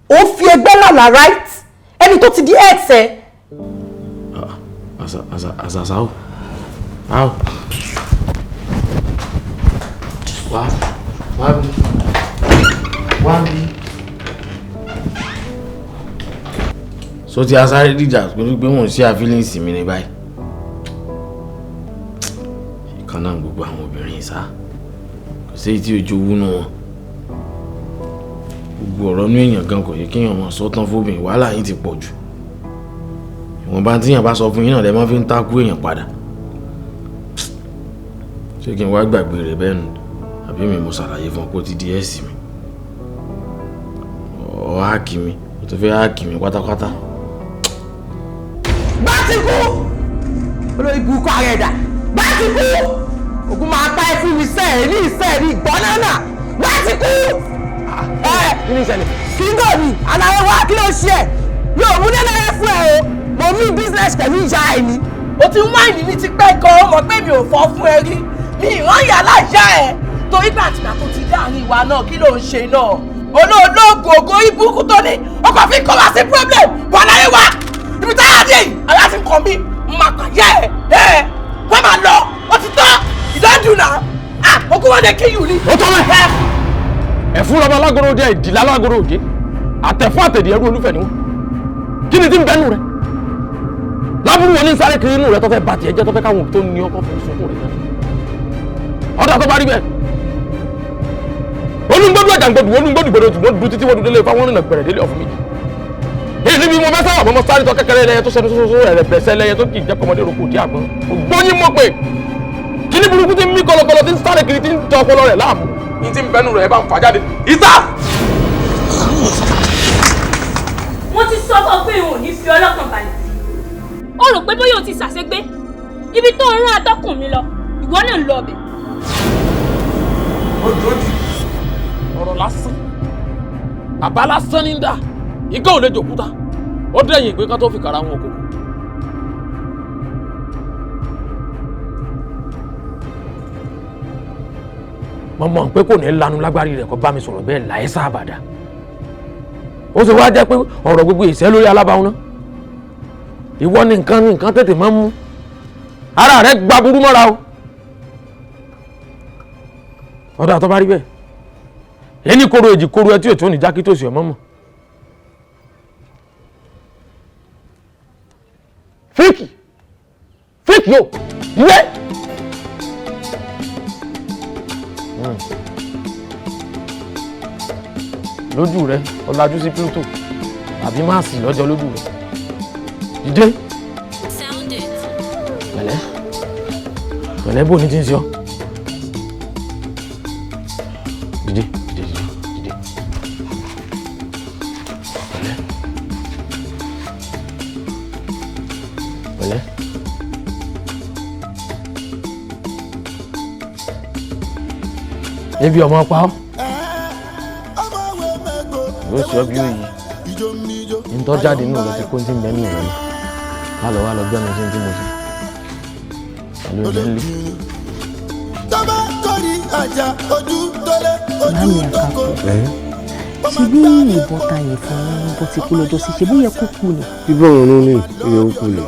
S2: òun fi ẹgbẹ́ lálàá right ẹni tó ti di ex ẹ.
S1: Àṣàṣà o áò wá wá bí wá bí. So ti asáré dìjà pẹ̀lú pé mò ń ṣe àfílíǹsì mi ní báyìí kan náà gbogbo àwọn obìnrin sá kò sí èyí tí ojú owó nù wọn gbogbo ọ̀rọ̀ inú èèyàn gan kò yẹ kéèyàn máa sọ tán fóbìnrin wàhálà yín ti pọ̀ jù ìwọ̀nba tíyàn bá sọ fún yín náà lẹ́ máa fi ń tákú èèyàn padà ṣé kí n wá gbàgbé rẹ̀ bẹ́ẹ̀ nù àbí mi mo ṣàlàyé fún ọ pé ó ti di ẹ̀sì mi ọ̀ háàkì mi ó ti fẹ́ háàkì mi pátápátá.
S2: Bátíkú olórí burúkú ara ẹ̀dá Bátíkú ògùn máa pa ẹ fún mi sẹ́ẹ̀ ní ìsẹ́ẹ̀ ní ìgbọ́nánà Bátíkú. Ẹ
S3: Kí ni ìṣẹ̀lẹ̀?
S2: kíngò mi àlàyé wa kí ló ṣe ẹ mi ò mú nílẹ̀ fún ẹ o mo mí business pẹ̀lú ìyá ẹ ni.
S4: O ti ń wáìnì mi ti pẹ́ gan-an mọ̀ pé mi ò fọ́ fún ẹ rí mi ìran ìyá láyà ẹ torí gbà àtìgbà tó ti dá àárín ìwà náà kí ló ń ṣe náà olóòlóògùn ògo ibùkún tó ní ọkọ̀ fi kọ́ wá sí problem wà láyé wa ibi tá a dé yìí aláti kàn mí mà kàn yẹ ẹ ẹ wọ́n máa lọ ó ti tán ìdádùn náà ah ogún wọn lè kí yù ní.
S3: Ó tọ́ mẹ́. Ẹ̀fún lọ́ba alágoro jẹ́ ìdìlá alágoro òjé àtẹ̀fún àtẹ̀dì ẹrú olúfẹ̀ ni wọ́n kí ni tí ń bẹ́nu rẹ̀ lábúrú wọn ní sáré kiri inú rẹ̀ tó fẹ́ bá tiẹ̀ jẹ́ tó fẹ́ káwọn tó ní ọkọ̀ fún sunkún rẹ̀ ọ̀dà tó bá rí bẹ́ẹ̀ olùgbòdù ẹ̀jàngbòdù olùgbòdù gbòdò tù wọ́n du títí wọ́n du délé fáwọn rìnà gbẹ̀rẹ̀ délé ọ̀fun méjì èyí níbi mo fẹ́ sábà mọ́ sáré tọ́ kẹ́kẹ́rẹ́ lẹ́yẹ tó sẹnu sọ́sọ́ rẹ̀ bẹ̀sẹ̀ lẹ́yẹ tó kì í jẹ́ kọ́mọdé roko dí àgbọn ògbóyin mọ̀ pé kíní burúkú ti ń mí kọlọkọlọ ti ń sáré kiri ti ń tọ ọpọlọ rẹ̀ láàmú ní ti ń bẹnu rẹ̀ bá ń fà jáde ìta.
S9: Mo ti sọ fún ọ pé òun ò ní fi ọlọ́kàn balẹ̀. Ó rò pé bóyá o ti ṣàṣegbé ibi tó ń rán atọ́kùn mi lọ ìwọ náà ń lọ ọbẹ̀.
S1: Ó dòdì ọ̀rọ̀ lásán àbá lásán ní dà igá ò lè jòkúta ó dẹ̀yìn ìgbé kan tó fi kàrà wọn òkòkò. Mo mọ̀ pé kò ní lanu lágbárí rẹ̀ kó bá mi sọ̀rọ̀ bẹ́ẹ̀ láyé sábàdà ó sì wá jẹ́ pé ọ̀rọ̀ gbogbo ìṣẹ́ lórí alábàáhùn náà ìwọ ni nǹkan ní nǹkan tètè máa ń mú ara rẹ̀ gba burú mọ́ra o. Ọ̀dà tó bá rí bẹ́ẹ̀, ẹni koro èjì koro ẹ tí ètò òní jákè tó sì ọmọ mọ̀. Fíìkì fíìkì o ìwé. Lójú rẹ ọ̀làjú sí Pluto àbí máàsì lọ́jọ́ lójú rẹ. Dìde. Pẹ̀lẹ́ pẹ̀lẹ́, bò ní ti ń ṣe ọ́. Dìde dìde dìde dìde. Pẹ̀lẹ́ pẹ̀lẹ́. Ebi ọmọ pa ọ́. Yóò ṣe ọ́ bí òyì. Ntọ́ jáde nínú rẹ ti kó tí ń bẹ nínú rẹ lọ. Wá lọ wá lọ gbẹ́nu sí tí mo ṣe. Pẹ̀lú ẹ̀jẹ̀ ńlẹ̀.
S7: Tọ́ba kórì àjà ojú tólé ojú tókò.
S4: Ṣe bí ìbọn ta yẹn fún bó ti kú lọ́jọ́ sí, ṣe bó yẹ kó kú ni.
S10: Bíbọ̀ wọn ló ní ìyẹn ó kú ni.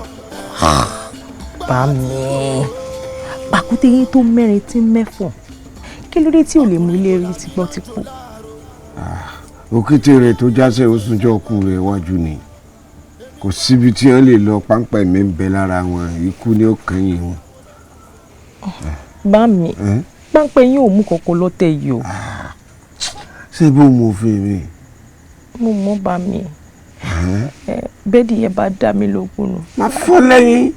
S4: Bá mi pàkúté yín tó mẹ́rin tí mẹ́fọ̀n, kí ló dé tí ò lè mú ilé rí ti gbọ́ ti kú?
S10: Òkété rẹ̀ tó jásẹ̀ ó súnjọ́ kú rẹ̀ wájú ni. Kò síbi tí wọ́n lè lọ, páńpẹ́ mi ń bẹ lára wọn, ikú ni ó kẹ́yìn wọn.
S4: Bá mi páńpẹ́ yín ò mú kankan lọ́tẹ̀ yìí o.
S10: Ṣé bó mo fi mi?
S4: Mo mọ̀ bá mi. Bẹ́ẹ̀dì yẹn bá dá mi lógún nù.
S10: Má fọ́ lẹ́yìn.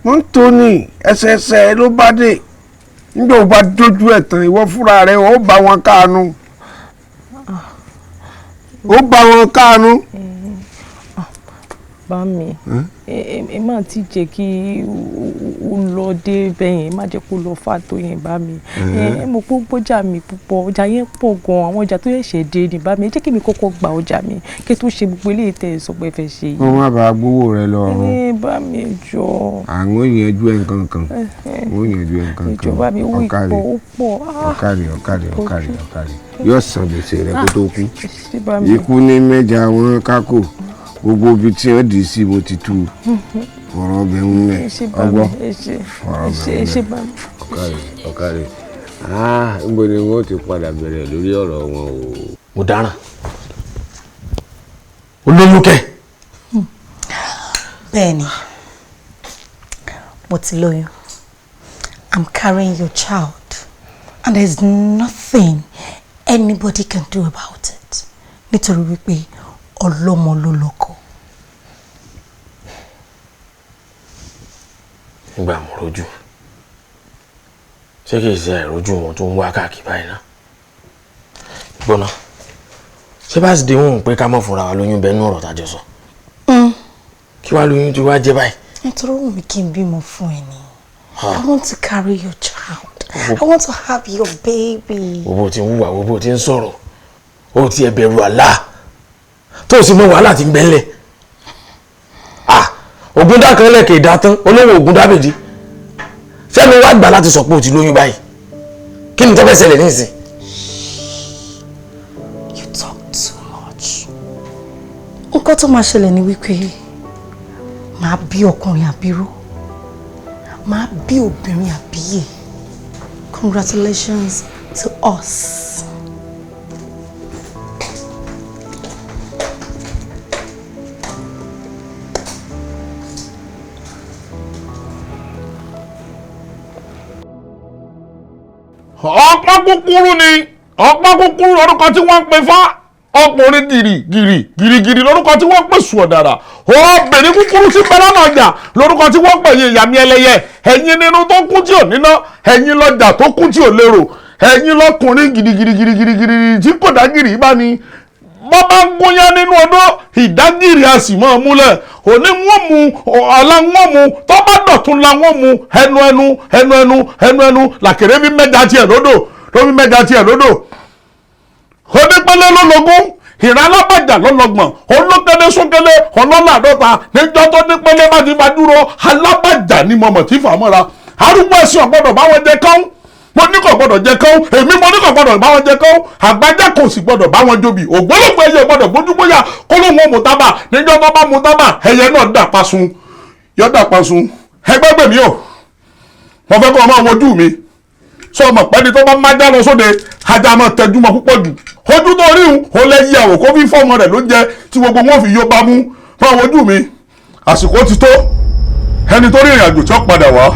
S10: Wọ́n ń tó ní ẹsẹẹsẹ ló bá dé. Nígbà ó bá dójú ẹ̀ tán, ìwọ fúnra rẹ̀ ó bá wọn káànú. Ó bá wọn káànú.
S4: Bá mi, ẹ má ti jẹ́ kí ó lọ dé bẹ́yẹn, ẹ má jẹ́ kó lọ fà tó yẹn bá mi. Ẹ mọ̀ pé ó gbọ́jà mi púpọ̀, ọjà yẹn pọ̀ gan-an, àwọn ọjà tó ṣẹ̀ṣẹ̀ dé ni bá mi. Ẹ jẹ́ kí mi kọ́kọ́ gba ọjà mi kí tó ṣe gbogbo eléyìí tẹ́ ẹ sọ pé ẹ fẹ́ ṣe yìí.
S10: Wọ́n má bàa gbowó rẹ lọ ọ̀run.
S4: Ẹ bá mi jọ.
S10: Àwọn yanjú ẹ̀ nǹkankan. Wọ́n yanjú ẹ̀ nǹkankan.
S4: Ìjọba mi owó ìpọ̀ ó pọ̀.
S10: Ọ̀kàrí ọ̀kàrí ọ̀kàrí ọ̀kàrí. Yóò san gbèsè rẹ kó tó kú. Ikú ní mẹ́ja wọn kákò. Gbogbo ibi tí wọ́n dì í sí mo ti tú fọ̀rọ̀ ọbẹ̀ ń lẹ̀ ọgbọ́n fọ̀rọ̀ ọbẹ̀ ń lẹ̀ ọ̀kàrí ọ̀kàrí. Níbo ni wọ́n ti padà bẹ̀rẹ̀ lórí ọ̀rọ̀ wọn o.
S1: Mo dáràn. Olóyún kẹ.
S2: Bẹ́ẹ̀ni, mo ti lóyún. I'm carrying your child and there's nothing anybody can do about it. Nítorí wípé ọlọ́mọ ló lọ́kọ.
S1: Nígbà mo rojú, ṣé kìí ṣe àìrójú wọn tó ń wá káàkiri báyìí náà? Gbọ́ná, ṣé bá sì dé wọn pé ká mọ̀ fúnra wa lóyún bẹ́ẹ̀ nú ọ̀rọ̀ tájọ sọ? Kí wàá lóyún tí wàá jẹ báyìí?
S2: Nítorí òun mi kì í bímọ fún ẹ ni. I want to carry your child. I want to have your baby.
S1: Wo bó ti ń wùwà, wo bó ti ń sọ̀rọ̀, ó ti ẹ̀ bẹ̀rù àlá tó o sì mọ wàhálà tí ń bẹ́lẹ̀. Ògúndá kan lẹ́kẹ̀ẹ́ ìdá tán, olówó Ògúndá bèdí. Sẹ́mi wá gbà láti sọ pé o ti lóyún báyìí. Kí ni tó fẹ́ ṣẹlẹ̀ nísìn?
S2: You talk too much. Nǹkan tó máa ṣẹlẹ̀ ni wípé màá bí ọkùnrin àbíró, màá bí obìnrin àbíyè. Congratulations to us.
S3: Ọ̀pá kúkúrú ni ọ̀pá kúkúrú lórúkọ tí wọ́n ń pè fá, ọkùnrin gìrì gìrì gìrì gìrì lórúkọ tí wọ́n ń pè sùn ọ̀dàrà, obìnrin kúkúrú sí pẹ́lánà ọjà lórúkọ tí wọ́n ń pè yín ìyàmí ẹlẹ́yẹ. Ẹ̀yin nínú tó kún tí ò níná, ẹ̀yin lọ́jà tó kún tí ò lérò, ẹ̀yin lọ́kùnrin gìrì gìrì gìrì gìrì tí kò dá gìrì bá ní. Bọ́ bá ń gúnyán nínú odó, ìdágìrì a sì máa múlẹ̀. Òní wọ́n mu, ọ̀la wọ́n mu, tó bá dọ̀tún la wọ́n mu, ẹnu ẹnu ẹnu ẹnu ẹnu ẹnu làkèrè fi mẹ́ja tiẹ̀ lódò, ló fi mẹ́ja tiẹ̀ lódò. Onípele ló lógún, ìran alábàjá ló lọ́gbọ̀n, olókèlè súnkélé ọlọ́lá àdọ́ta, níjọ́ tó nípele bá ti fa dúró, alábàjá ni mọ̀mọ̀ tí fà mọ́ra. Arúgbó ẹ̀sìn ọ̀gbọ́dọ̀ báwọn jẹ kán. Mo ní kò gbọdọ̀ jẹ kán, èmi mo ní kò gbọdọ̀ bá wọn jẹ kán, àgbájá kò sì gbọdọ̀ bá wọn jobi, ògbólógbò ẹyẹ gbọdọ̀ gbójúgbóyà kó ló wọn mú tábà, níjọ́ tó bá mú tábà ẹyẹ náà dà pasun, yọ dà pasun. Ẹgbẹ́ gbèmí o,
S8: Mo fẹ́ kọ́ ọ máa wojú mi. Sọ ọmọ pẹ́ni tó bá má já lọ sóde, ajá máa tẹjú mọ́ púpọ̀ jù. Ojú tó rí òun, ó lẹ́ yí àwò kó fi fọ́ọ̀mù rẹ̀ ló ń jẹ tí gbogbo wọn fi yó bá mú. Máa wojú mi. Àsìkò ti tó. Ẹni tó rí ìrìn àjò tí ó padà wá.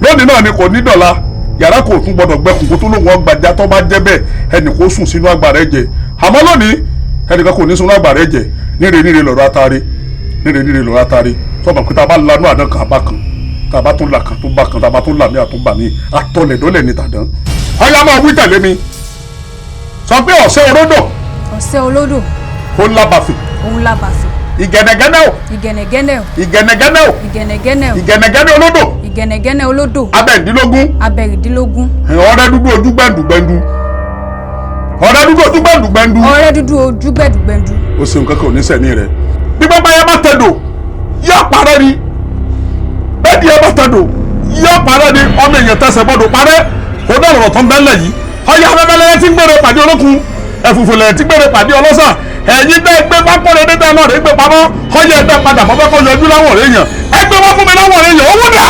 S8: Lónìí náà ni kò ní dọ̀la. Yàrá kò tún gbọdọ̀ gbẹkùn kó tó lóun ọgbàjá tó bá jẹ́ bẹ́ẹ̀ ẹnì kó sùn sínú àgbàrá ẹ̀jẹ̀. Àmọ́ lónìí ẹnìkan kò ní sínú àgbàrá ẹ̀jẹ̀. Níre níre lọ̀rọ̀ atare. Níre níre lọ̀rọ̀ atare. Sọ̀rọ̀ pé tá a bá lanú àdán kan àbá kan, tá a bá tún là kan tó bá kan, tá a bá tún là mí àtúnbà mí, àtọlẹ̀dọ́lẹ̀ ni tàdán. Ọ̀yá máa wí tẹ̀lé mi. Sọ pé ọ̀sẹ̀ olódò.
S11: Ọ̀sẹ̀ olódò.
S8: Ó lábàfẹ́.
S11: Òun lábàfẹ́.
S8: Ìgẹ̀nẹ̀gẹ̀nẹ̀ o.
S11: Ìgẹ̀nẹ̀gẹ̀nẹ̀ o.
S8: Ìgẹ̀nẹ̀gẹ̀nẹ̀ o.
S11: Ìgẹ̀nẹ̀gẹ̀nẹ̀ o.
S8: Ìgẹ̀nẹ̀gẹ̀nẹ̀ olódò.
S11: Ìgẹ̀nẹ̀gẹ̀nẹ̀ olódò.
S8: Abẹ́ǹdínlógún.
S11: Abẹ́rìndínlógún.
S8: Ọ̀rẹ́ dúdú ojú gbẹ̀ndùgbẹ̀ndù. Ọ̀rẹ́ dúdú ojú gbẹ̀ndùgbẹ̀ndù.
S11: Ọ̀rẹ́ dúdú ojú gbẹ̀ndùgbẹ̀ndù.
S8: O ṣeun kankan ò ní sẹ̀mí rẹ̀. Bí pápá yẹn bá tẹ̀dọ̀, yóò parẹ́ ni. Bẹ́ẹ̀ ni yẹn bá tẹ̀dọ̀, yóò parẹ́ ni. Ọmọ èèyàn tẹsẹ̀ gbọ́dọ̀ parẹ́. Kò dá ọ̀rọ̀ tó ń bẹ́lẹ̀ yìí. Ọya abẹ́bẹ́lẹ́ tí ń gbére pàdé olókun. Ẹ̀fùfùlẹ̀ tí ń gbére pàdé ọlọ́sà. Ẹ̀yin bẹ́ẹ̀ gbé pápọ́nrẹ́ dídá náà rẹ̀ gbé pamọ́. Ọya ẹ̀dá padà mọ́ fẹ́ kó yọjú láwọ̀ rẹ̀ yàn. Ẹ gbé wọ́n fún mi láwọ̀ rẹ̀ yàn. Owó dà!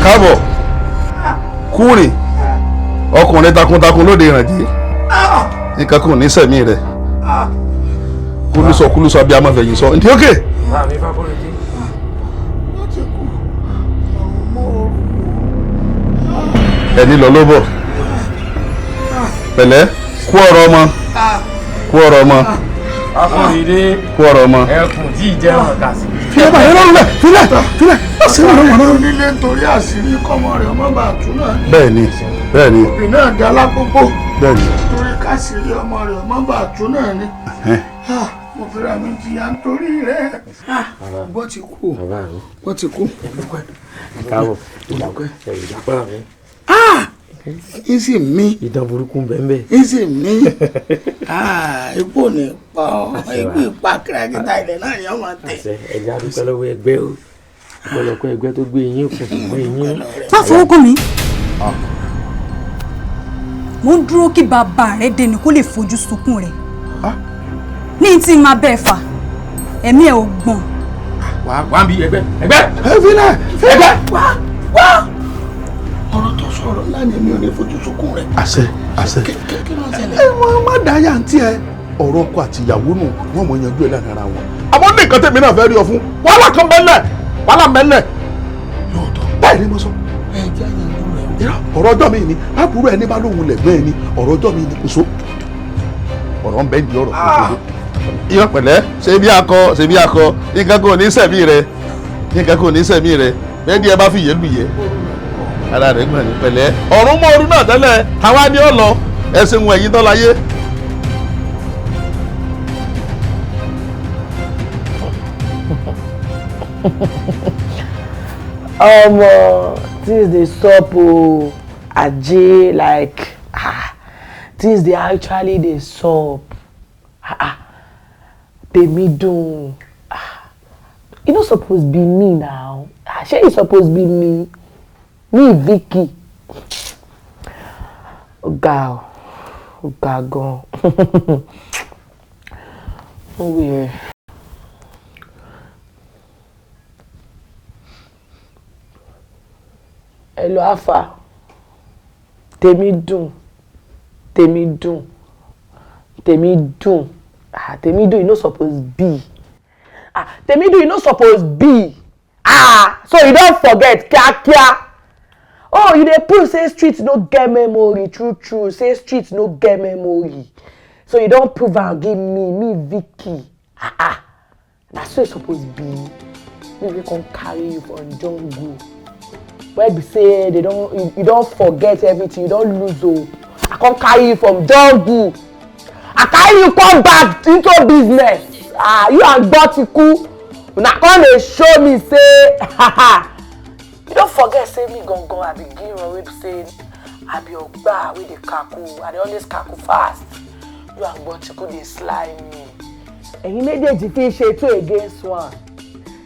S8: Káàbọ̀ kúrìn ọkùnrin takuntakun lóde ìrànjẹ́ nǹkan kò ní sẹ̀mí rẹ̀ kúlùsọ kúlùsọ bí a máa fẹ̀yìn sọ ntí ókè. Ẹni lọ ló bọ̀ pẹ̀lẹ́ kú ọ̀rọ̀ ọmọ kú ọ̀rọ̀ ọmọ kú ọ̀rọ̀ ọmọ.
S1: Ẹkùn tí ì jẹ́ ọ̀rọ̀ kà sí.
S8: Filẹ̀ bàyẹ̀ lọ́rùn lẹ̀ filẹ̀ filẹ̀ ṣé wọ́n wọ́n náà.
S3: Onílé nítorí àṣírí kọ́mọ rẹ̀ ọmọ bá tú náà ni.
S8: Bẹ́ẹ̀ni bẹ́ẹ̀ni.
S3: Òbí náà dá lákòókò.
S8: Bẹ́ẹ̀ni.
S3: Torí káṣírí ọmọ rẹ̀ ọmọ bá tú náà ni. Mo fira mi jìyà nítorí rẹ̀. Wọ́n ti kú. Wọ́n ti kú.
S1: Káàbọ̀.
S3: N sì mí.
S1: Ìdán burúkú bẹ́ẹ̀.
S3: N sì mí. Ikú ò ní pa ọ́, ikú ìpa kìràkìtà ilẹ̀ náà yóò máa tẹ̀.
S1: Àṣẹ ẹja dúpẹ́ lọ́wọ́ ẹgbẹ́ o, ọ̀pọ̀lọpọ̀ ẹgbẹ́ tó gbé yín kù gbé yín.
S11: Má fọwọ́ kàn mí. Mo ń dúró kí bàbá rẹ dẹni kó lè fojú sunkún rẹ̀. Ní tí máa bẹ́ẹ̀ fà, ẹ̀mí ẹ̀ ò gbọ̀n.
S1: Wà á bí ẹgbẹ́ ẹgbẹ́.
S8: Ẹ filẹ̀
S1: ẹgbẹ́.
S3: Wá wá. Ọ̀rọ̀ tó sọ̀rọ̀ lánàá mi ò ní fojú sunkún rẹ̀.
S8: Àṣẹ àṣẹ.
S3: Kí ló ń ṣẹlẹ̀?
S8: Ẹ wọ́n má dá yà ń tiẹ̀. Ọ̀rọ̀ ọkọ àti ìyàwó nù wọ́n mọ̀ yanjú ẹ̀ láàrin ara wọn. Àmọ́ ní nǹkan tèmi náà fẹ́ rí ọ fún. Wàhálà kan bẹ́lẹ̀ wàhálà bẹ́lẹ̀.
S3: Lóòótọ́.
S8: Bẹ́ẹ̀ ni mo sọ.
S3: Ẹ jẹ́ àyànjú rẹ̀ o.
S8: Ọ̀rọ̀ ọjọ́ mi ni àbúrò ẹni bá lóhun lẹ̀gbẹ́ ẹni ọ̀rọ̀ ọjọ́ mi ni kò so. Ọ̀rọ̀ ń bẹ́ ń di ọ̀rọ̀ kò Ìyá pẹ̀lẹ́ ṣe bí akọ ṣe bí akọ nǹkan kò ní sẹ̀mí rẹ̀ nǹkan kò ní sẹ̀mí rẹ̀ bẹ́ẹ̀ ni ẹ bá fi yé lù yẹ ara rẹ̀ gbọ̀n ní pẹ̀lẹ́ ọ̀run mọ́ ọdún náà tẹ́lẹ̀ àwa ni ó lọ ẹ̀sìn wọn ẹ̀yìn tọ́láyé.
S4: Omo, things dey sup o, Aje, like things dey actually dey sup. Tèmídùn, e no suppose be me now. Shey e suppose be me? Me Vicky. Ọ̀gá o, ọ̀gá gan. Ó weird. Hello, Alpha. Tèmídùn, Tèmídùn, Tèmídùn. Tèmídùn, e no suppose be. Tèmídùn, e no suppose be. So you don forget kíákíá. Oh, you dey prove say street no get memory, true true, say street no get memory. So you don prove am give me Vicky. Na so e suppose be. Me wey come carry you from jungle. Where be say they don, you don forget everything, you don lose hope. I come carry you from jungle. I carry you come back into business. You and Gbotiku, una come dey show me say you don forget say me gangan I be Giran wey be say I be Ogba wey dey kaku. I dey always kaku fast. You and Gbotiku dey slime me. Ẹ̀yin méjèèjì fi ṣe 2 against 1.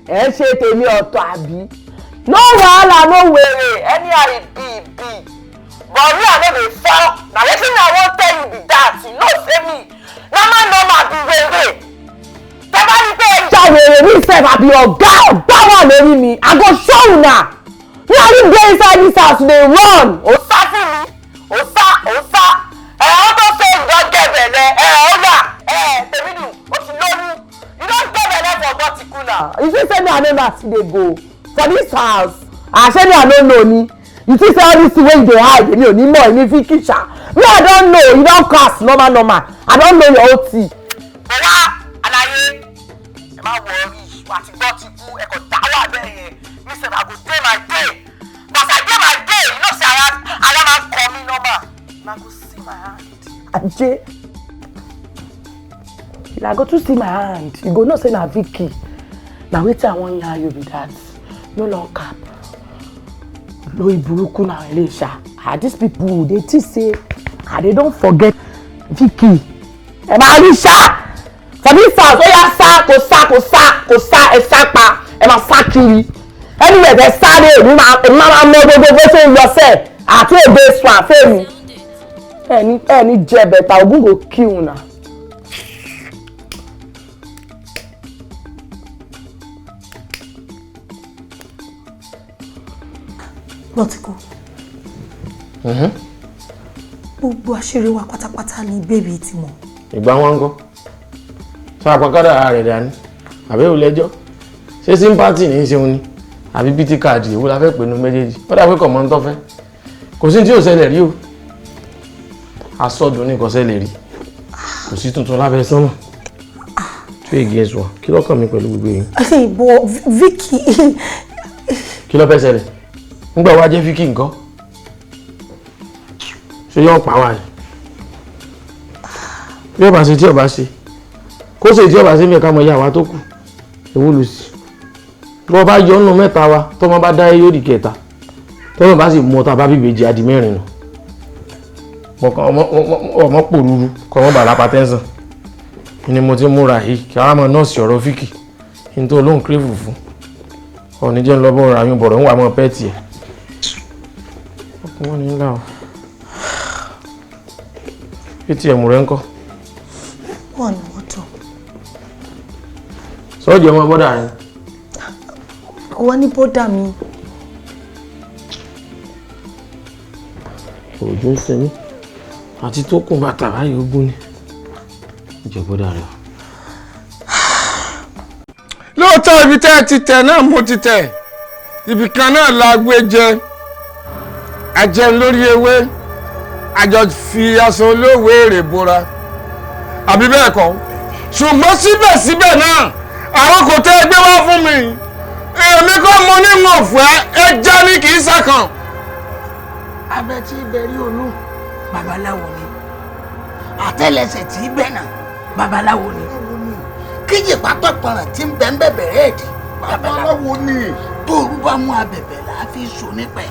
S4: Ẹ ń ṣe tèmi ọ̀tọ̀ àbí? No wahala, no worry. Anyhow e be, e be. But me, I no dey fall. Na wetin I wan tell you be that. You know say me normal normal be were. Tẹ́ bá rí pé ẹ já wèrè
S12: Èmi sef I be ọ̀gá ọ̀gá wà lórí mi. I go show una. Me and you dey inside this house dey run. Ó sá fún mi. Ó sá ó sá. Ẹ̀ ọ́ tó ṣe ìjọ get belle. Ẹ̀ ọ́ yà. Ẹ̀ Tèmídùn ó ti lóyún. You don get belle for Gbọ́tikú na. You see say me I no know as e dey go for this house. Ah, ṣé me I no know ni? You think say all this thing wey you dey hide èmi ò ní mọ̀ èmi fi kíṣà. Me I don know you don cast normal normal. I don know your own tea. Bọ̀wá àlàyé ẹ má worry wà á ti gbọ́ ti kú ẹ kò dá wà bẹ́ẹ̀ yẹn. Me sef I go dey my day. But as I dey my day, you know say ara ara máa ń kọ mí normal. Una go see my hand. Ajé. Una go too see my hand. You go know say na Vicky. Na wetin I wan yarn you be that. No long cap. Lórí burúkú náà ilé ìṣá. Ah, these people dey think say ah they don forget Vicky. Ẹ máa rí ṣá. For this house, ó yá sá kò sá kò sá kò sá ẹ sá pa ẹ máa sá kiri. Anywhere tẹ sáré èmi máa máa mọ gbogbo bó ṣe ń lọ sẹ́ẹ̀ àti èdè sùn àfẹ́mi. Ẹ ní jẹ bẹ̀tà Ògún go kill una.
S2: Gbọ́tikú. Gbogbo àṣírí wa pátápátá ni bébì ti mọ̀.
S10: Ìgbà wọn ń kọ́ sọ àpàkádà ara rẹ̀ dání àbí òun lẹ́jọ́ ṣé sympathy ní í ṣeun ni àbí pt card ìwú la fẹ́ pè nu méjèèjì ó dà pé kọ̀ mọ́ ń tọ́fẹ́ kò sí tí ò ṣẹlẹ̀ rí o asọ́dún ní kò ṣẹlẹ̀ rí kò sí tuntun lábẹ́ sánmọ̀ two against one kí lọ́kàn mi pẹ̀lú gbogbo èyí.
S2: Ìbò Vicky.
S10: Kí ló fẹ́ ṣẹlẹ̀ nígbà wá jẹ́ Vicky nǹkan ṣé yóò pa wá ni bí ọba ṣe tí ọba ṣe kó ṣe tí ọba ṣe mẹ́ka mọ ìyá wa tó kù ewu lù sí bí wọ́n bá yọ ọ́nù mẹ́ta wa tọ́mọ bá dá yóò di kẹta tọ́mọ bá sì mú ọta bá bíbejì adi mẹ́rin nù ọmọ pòrúurú kọ́ ọmọ bàrà patẹ́sán ni mo ti múra yìí kí ara mọ nọ́ọ̀sì ọ̀rọ̀ Vicky ní tó lóun kírèfù fún ọ̀ní jẹ́ ń lọ bọ́ ra yún bọ̀rọ̀ ń wà mọ́ pẹ́ẹ́tì ẹ̀ ọkùnrin ní ńlá o atm rẹ ń kọ́.
S2: Wọ́n ní mọ́tò.
S10: Sọ́ọ̀jì ọmọ bọ́dà rẹ.
S2: Wọ́n ní bọ́dà mi.
S10: Òjò ń sinmi àti tó kùn bàtà báyìí ogún ni ìjẹ bọ́dà rẹ.
S3: Lóòótọ́ ibi tẹ́ ẹ ti tẹ̀ náà mo ti tẹ̀ ibì kan náà la gbé jẹ ajẹun lórí ewé àjọ fi aṣọ olówó èrè bora àbí bẹ́ẹ̀ kọ́ ṣùgbọ́n síbẹ̀síbẹ̀ náà àwọn kò tẹ́ ẹgbẹ́ wá fún mi èmi kọ́ mo ní mo fẹ́ ẹja ní kì í sàkàn.
S13: Abẹ tí bẹ̀rí olú babaláwo ni àtẹ́lẹsẹ̀ tí bẹ̀ náà babaláwo ni kíjì pápá pọnrán tí ń bẹ ń bẹ̀bẹ̀ rẹ̀ dì babaláwo ni tóoru bá mú abẹ̀bẹ̀ là á fi sùn nípẹ̀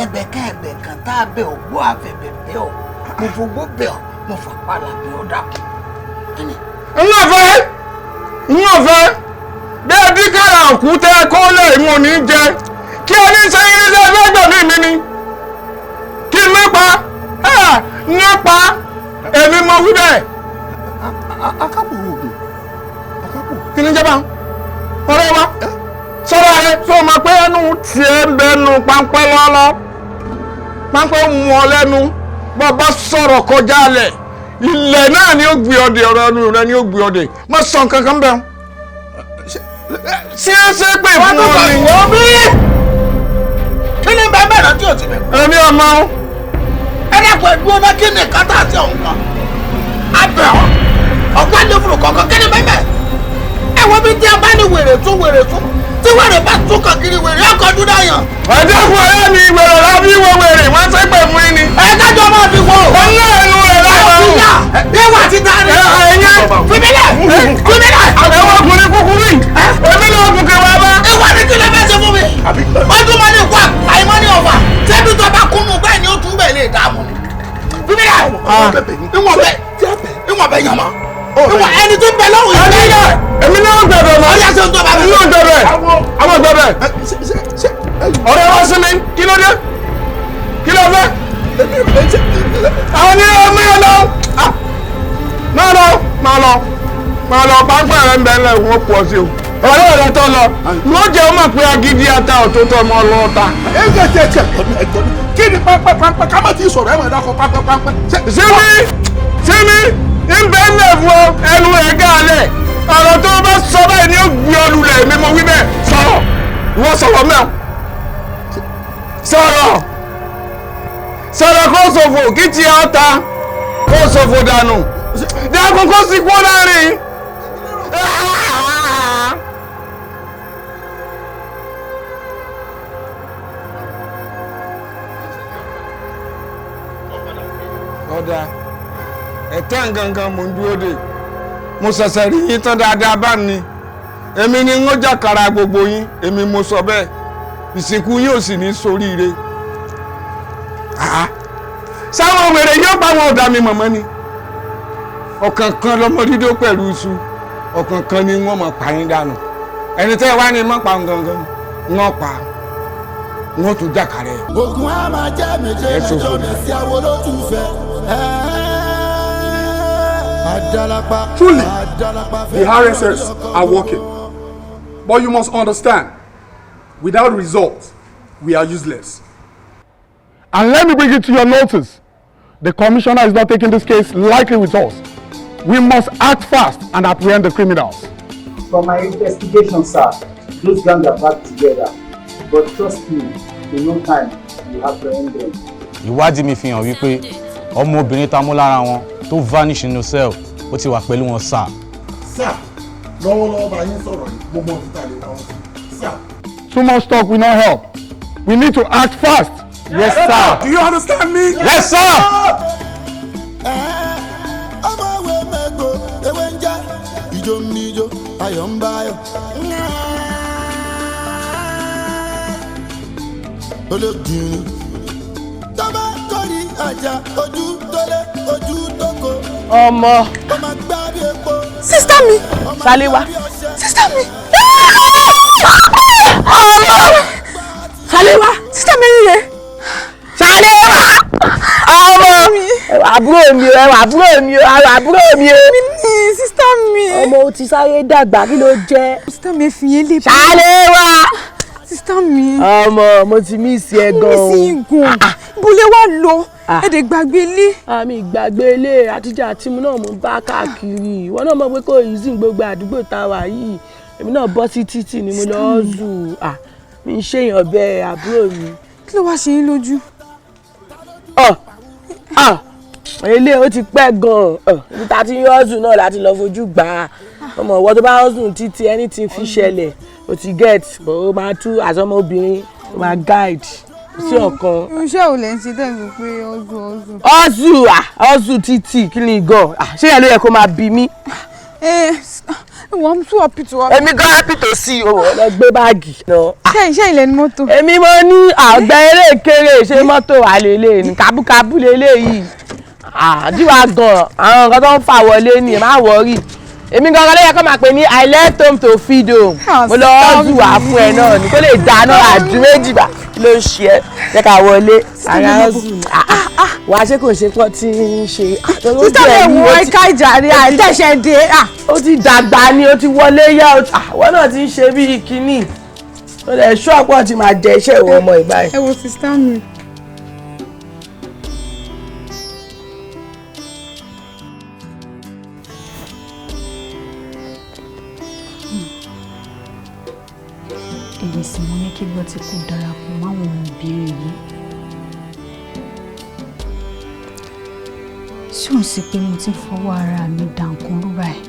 S13: ẹ̀bẹ̀ kan ẹ̀bẹ̀ kan tá a bẹ ògbó àfẹ̀bẹ̀ bẹ̀ ọ́ mo fògbó bẹ̀ ọ́ mo fàpàlà bẹ̀ ọ́ dàkú.
S3: N ò fẹ́ n ò fẹ́ bẹ́ẹ̀ bí kára òkú tẹ́ kó lè mú ní jẹ kí ẹni ṣe irinṣẹ́ fẹ́ gbẹ̀mí mi ni kí n má pa n má pa èmi mo wí bẹ́ẹ̀.
S8: Akápò oògùn akápò.
S3: Kí ni jẹba ọ̀rẹ́ wa sọ́dọ̀ rẹ tó mọ̀ pé ẹnu tiẹ̀ ń bẹnu páńpẹ́ lọ́lọ́ páńpẹ́ mú ọ lẹ́nu bọ́ bá sọ̀rọ̀ kọjá lẹ̀ ilẹ̀ náà ni ó gbé ọdẹ ọ̀rọ̀ ẹnu rẹ ni ó gbé ọdẹ má sọ nǹkan kan bẹ́ẹ̀ ṣé é ṣe pé fún ọ ni.
S13: Wọ́n bí kí ni bẹ́ẹ̀ bẹ́ẹ̀ rántí òtí mi.
S3: Èmi ọmọ o.
S13: Ẹ dẹ́kun ẹ̀dúró bá kí ni kátà àti ọ̀hún kan abẹ́ ọ ọ̀gbọ́n ní fúru kọ̀ọ̀kan kí ni bẹ́ẹ̀ bẹ́ẹ̀ ẹ wo bí tí a bá ní wèrè tún wèrè tún tí wèrè bá tún kàn kiri wèrè ọkọ̀ dúdú yàn.
S3: Ẹ dẹ́kun ọ̀rẹ́ mi wèrè lábí wo wèrè wọ́n ṣe pé fún yín ni.
S13: Ẹ kájọ máa fi wo.
S3: Ọlọ́ ẹnu rẹ̀ láwọn.
S13: Ìwà títa ni.
S3: Ẹ̀yẹ.
S13: Fìmílẹ̀ fìmílẹ̀.
S3: Ẹ̀wọ̀n ọkùnrin kúkúrú yìí. Èmi náà kún kẹwàá bá.
S13: Ìwà ni kí ló fẹ́ ṣe fún mi. Ọdún mọ́ ní ikú àìmọ́ ní ọ̀fà. Ṣébi tó bá kúnnú bẹ́ẹ̀ ni ó tún bẹ́ẹ̀ lè dààmú ni. Fìmílẹ̀ ìwọ̀n bẹ yàn mọ́. Ìwọ̀n ẹni tó bẹ lọ́wọ́ yìí.
S3: Èmi náà gbẹ̀bẹ̀ mọ́.
S13: Ọ̀yá ṣe ń tó bá mi.
S3: Èmi náà gbẹ̀bẹ̀. Àwọn gbẹ̀bẹ̀. Ọ̀rẹ́ wa sí mi kí ló dé? Kí ló fẹ́? Àwọn ní ọmọ yẹn lọ. Máa lọ máa lọ máa lọ Iṣẹ́ ń bẹ ńlẹ̀ wọ́n pọ̀ sí o. Ọ̀rẹ́ rẹ tó lọ, wọ́n jẹ́ ọmọ pé agídí ata ọ̀tọ̀ọ̀tọ̀ ọmọ ọlọ́ta.
S8: Ẹ jẹ́ jẹ́ jẹ́ kí ni pápá pápá ká má ti sọ̀rọ̀ ẹ̀ máa dákọ̀ pápá pápá.
S3: Sími sími ń bẹ ńlẹ̀ fún ọ ẹnu ẹ̀ gálẹ̀. Ọ̀rọ̀ tó bá sọ báyìí ni ó gbé ọ lulẹ̀ mi mo wí bẹ́ẹ̀ sọ̀rọ̀ wọ́n sọ̀rọ̀ mẹ́ọ̀. Sọ̀rọ̀ sọ̀rọ̀ kó ṣòfò kí tiẹ̀ ọ́ ta kó ṣòfò dànù. Dákun kó sì kú láàrin. Ọ̀dà ẹ̀tẹ́ gangan mò ń dúró dè mo ṣẹ̀ṣẹ̀ rí yín tán dáadáa bá ní èmi ni ń jàkàrà gbogbo yín èmi mo sọ bẹ́ẹ̀ ìsìnkú yín ò sì ní soríire. Sáwọn wèrè yóò bá wọn ọ̀dà mi mọ̀mọ́ ni ọ̀kan kan lọmọ dídó pẹ̀lú iṣu ọ̀kan kan ni wọ́n mọ̀ pa yín dànù ẹni tẹ́ ẹ wá ní mọ̀ pa gangan wọ́n pa wọ́n tún jàkàrà ẹ̀.
S7: Ògùn á máa jẹ́ méje mẹ́jọ mẹ́sì àwọn olótùfẹ́.
S14: Truly, the RSS are working. But you must understand, without results, we are useless. And let me bring it to your notice. The commissioner is not taking this case lightly with us. We must act fast and apprehend the criminals.
S15: From my investigation, sir, those gangs are back together. But trust me, in no time, you apprehend them.
S16: Ìwádìí mi fi hàn wípé ọmọbìnrin tá mú lára wọn tó vanish nínú cell ó ti wà pẹ̀lú wọn sir.
S8: Sir, lọ́wọ́lọ́wọ́ bá yín sọ̀rọ̀ yìí, gbogbo ọ̀sìn tá a lè wọ́n sir.
S14: Too much talk will not help. We need to act fast.
S16: Yes, sir.
S14: Do you understand me?
S16: Yes, sir.
S7: Ọmọ ìwé mẹ́gbọ́ ewé ń jẹ́ ìjó ń níjó ayọ̀ ń báyọ̀. Ológìnrín tó bá kórì àjà ojú tó lé ojú tó kó.
S12: Ọmọ.
S7: Ó máa gbá bí epo.
S2: Sister mi.
S12: Ṣaléwá.
S2: Sister mi.
S12: Ọmọ. Ṣaléwá.
S2: Sister mi rè.
S12: Ṣaléwá. Ọmọ. Àbúrò mi o, àbúrò mi o, àbúrò mi o.
S2: Mi ní sister mi.
S12: Ọmọ o ti sáré dàgbà kí ló jẹ́.
S2: Sister mi fi yẹn lé.
S12: Ṣaléwá.
S2: Sister mi.
S12: Ọmọ mo ti miss ẹ gan o.
S2: Mo miss yín gan. Bólé wá lọ. Èdè gbàgbé ilé.
S12: Àmì ìgbàgbé ilé àtijọ́ àti mu náà mo ń bá káàkiri. Ìwọ náà mọ̀ pé kò easy gbogbo àdúgbò tá a wà yìí. Èmi náà bọ́ sí títì ni mo lọ zù. Mi ń ṣèyàn bẹ́ẹ̀ àbúrò mi.
S2: Kí ló wá ṣe yín lójú?
S12: Ilé ó ti pẹ́ gan-an. Ibi tá a ti ń yọ́zù náà láti lọ fojú gbà á. Ọmọ ìwọ tó bá yọ́zù títí anything fi ṣẹlẹ̀ o ti get but o máa tú àsọmọbìnrin o máa guide sí ọ̀kan.
S2: Iṣẹ́ ò lè ń ṣe tẹ̀sán pé ọ̀zù ọ̀zù.
S12: Ọ̀zù ọ̀zù títì kí ni gan ṣé yẹn ló yẹ kó máa bí mi.
S2: Wọ́n tún happy to.
S12: Èmi gan happy to see o lọ gbé báàgì.
S2: Ṣé iṣẹ́ ilẹ̀ ni mọ́tò?
S12: Èmi mo ní àgbẹ̀ erékeré ṣé mọ́tò wà lélẹ̀ ní kábúkábú lélẹ̀ yìí. Àdìwà gan àwọn nǹkan tó ń fà wọlé ni ẹ má wọrí. Èmi gangan ló yẹ kó máa pè ní I left home to feed home. Mo lọ ọ́zù wá fún ẹ náà ni kó lè dáná àdú méjì bá ló ń ṣe ẹ jẹ́ ká wọlé ara ọ́zù ni. Wàá ṣé kò ṣe pọ́ tí ń ṣe.
S2: Sísá mi wọ ẹ̀ka ìjà rí àìtẹ̀ṣẹ̀ dé.
S12: Ó ti dàgbà ni ó ti wọlé yá àwọn náà ti ń ṣe bíi kínní. Ó lè ṣọ́ ọ̀pọ̀ tí máa jẹ iṣẹ́ ìwọ ọmọ ìgbà yìí.
S2: Ẹ wo sísá mi.
S11: Èmi sì mo ní kí Gbọ́tikú darapọ̀ máwọn ọmọbìnrin yìí. Ṣé òun sì pé mo ti fọwọ́ ara mi dà nǹkan rú báyìí?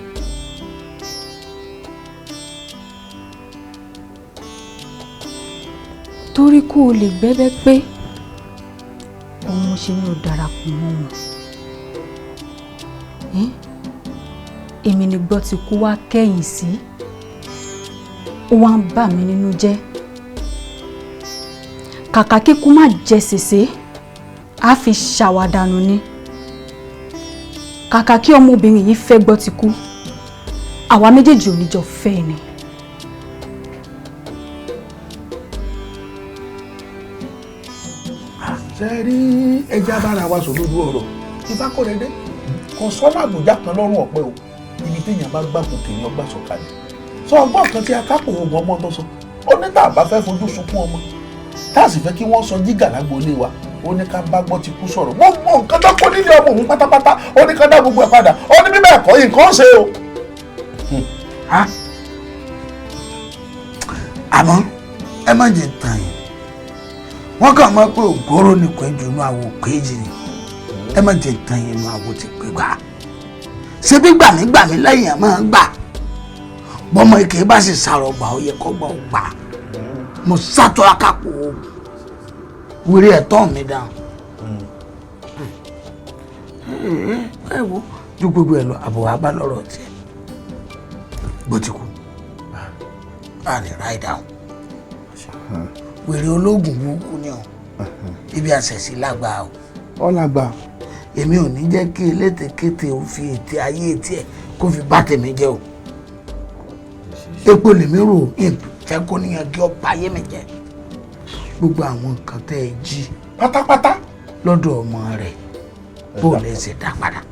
S11: Torí kó o lè gbẹ́bẹ́ pé òun mo ṣe ní o darapọ̀ mọ́ wọn. Èmi ni Gbọ́tikú wá kẹ́yìn sí. Ó wá ń bà mí nínú jẹ́. Kàkà kíkú má jẹ sèse, á fi ṣàwàdànù ni. Kàkà kí ọmọbìnrin yìí fẹ́ Gbọ́tikú, àwa méjèèjì ò ní jọ fẹ́ ni.
S8: Ṣé rí ẹja bára wa sọ lójú ọ̀rọ̀ Ifákòrédé kò sọ́nà àbújá kan lọ́rùn ọ̀pẹ o. Ibi téèyàn bá gbà kò kéèyàn gbà sọ̀kalẹ̀. Sọ ọgbọ́n kan tí akápò oògùn ọmọ tó sọ. Ó ní tá a bá fẹ́ fojú sunkún ọmọ, tá a sì fẹ́ kí wọ́n sọ jígà lágboolé wa, ó ní ká bá gbọ́ ti kú sọ̀rọ̀. Gbogbo nǹkan tó kó nílé ọmọ òun pátápátá, ó ní ká dá gbogbo ẹ̀ padà. Ó ní bíbẹ̀ ẹ̀kọ́ yìí nǹkan ṣe o.
S13: Àmọ́ ẹ má jẹ tàn yín, wọ́n kàn mọ̀ pé ògóró ni kò ju inú àwo péjì ni. Ẹ má jẹ tàn yín, inú àwo ti pé gbà. Ṣé bí gbàmígbàmí lẹ́yìn ẹ̀ máa ń gbà? Bọ́mọ ike bá sì sàrọ̀ gbà, ó yẹ kó gbà ó gbà. Mo sàtọ́ akápò wírí ẹ̀tọ́ mi dáhùn. Ẹ wo ju gbogbo ẹ lọ, àbọ̀ wa bá lọ́rọ̀ tiẹ̀ bó ti kú a lè ráì dáhùn. Wèrè ológun burúkú ni o, ibi àṣẹ̀sí lágbàá o.
S8: Ọ̀làgbà.
S13: Èmi ò ní jẹ́ kí elétekéte ò fi ète ayé tiẹ̀ kó fi bá tèmi jẹ́ o. Epo lèmi rò ìfẹ́ kó níyàn kí ọ bá ayé mi jẹ́. Gbogbo àwọn nǹkan tẹ́ ẹ jí
S8: pátápátá
S13: lọ́dọ̀ ọmọ rẹ̀, bó lẹ ṣe dá padà.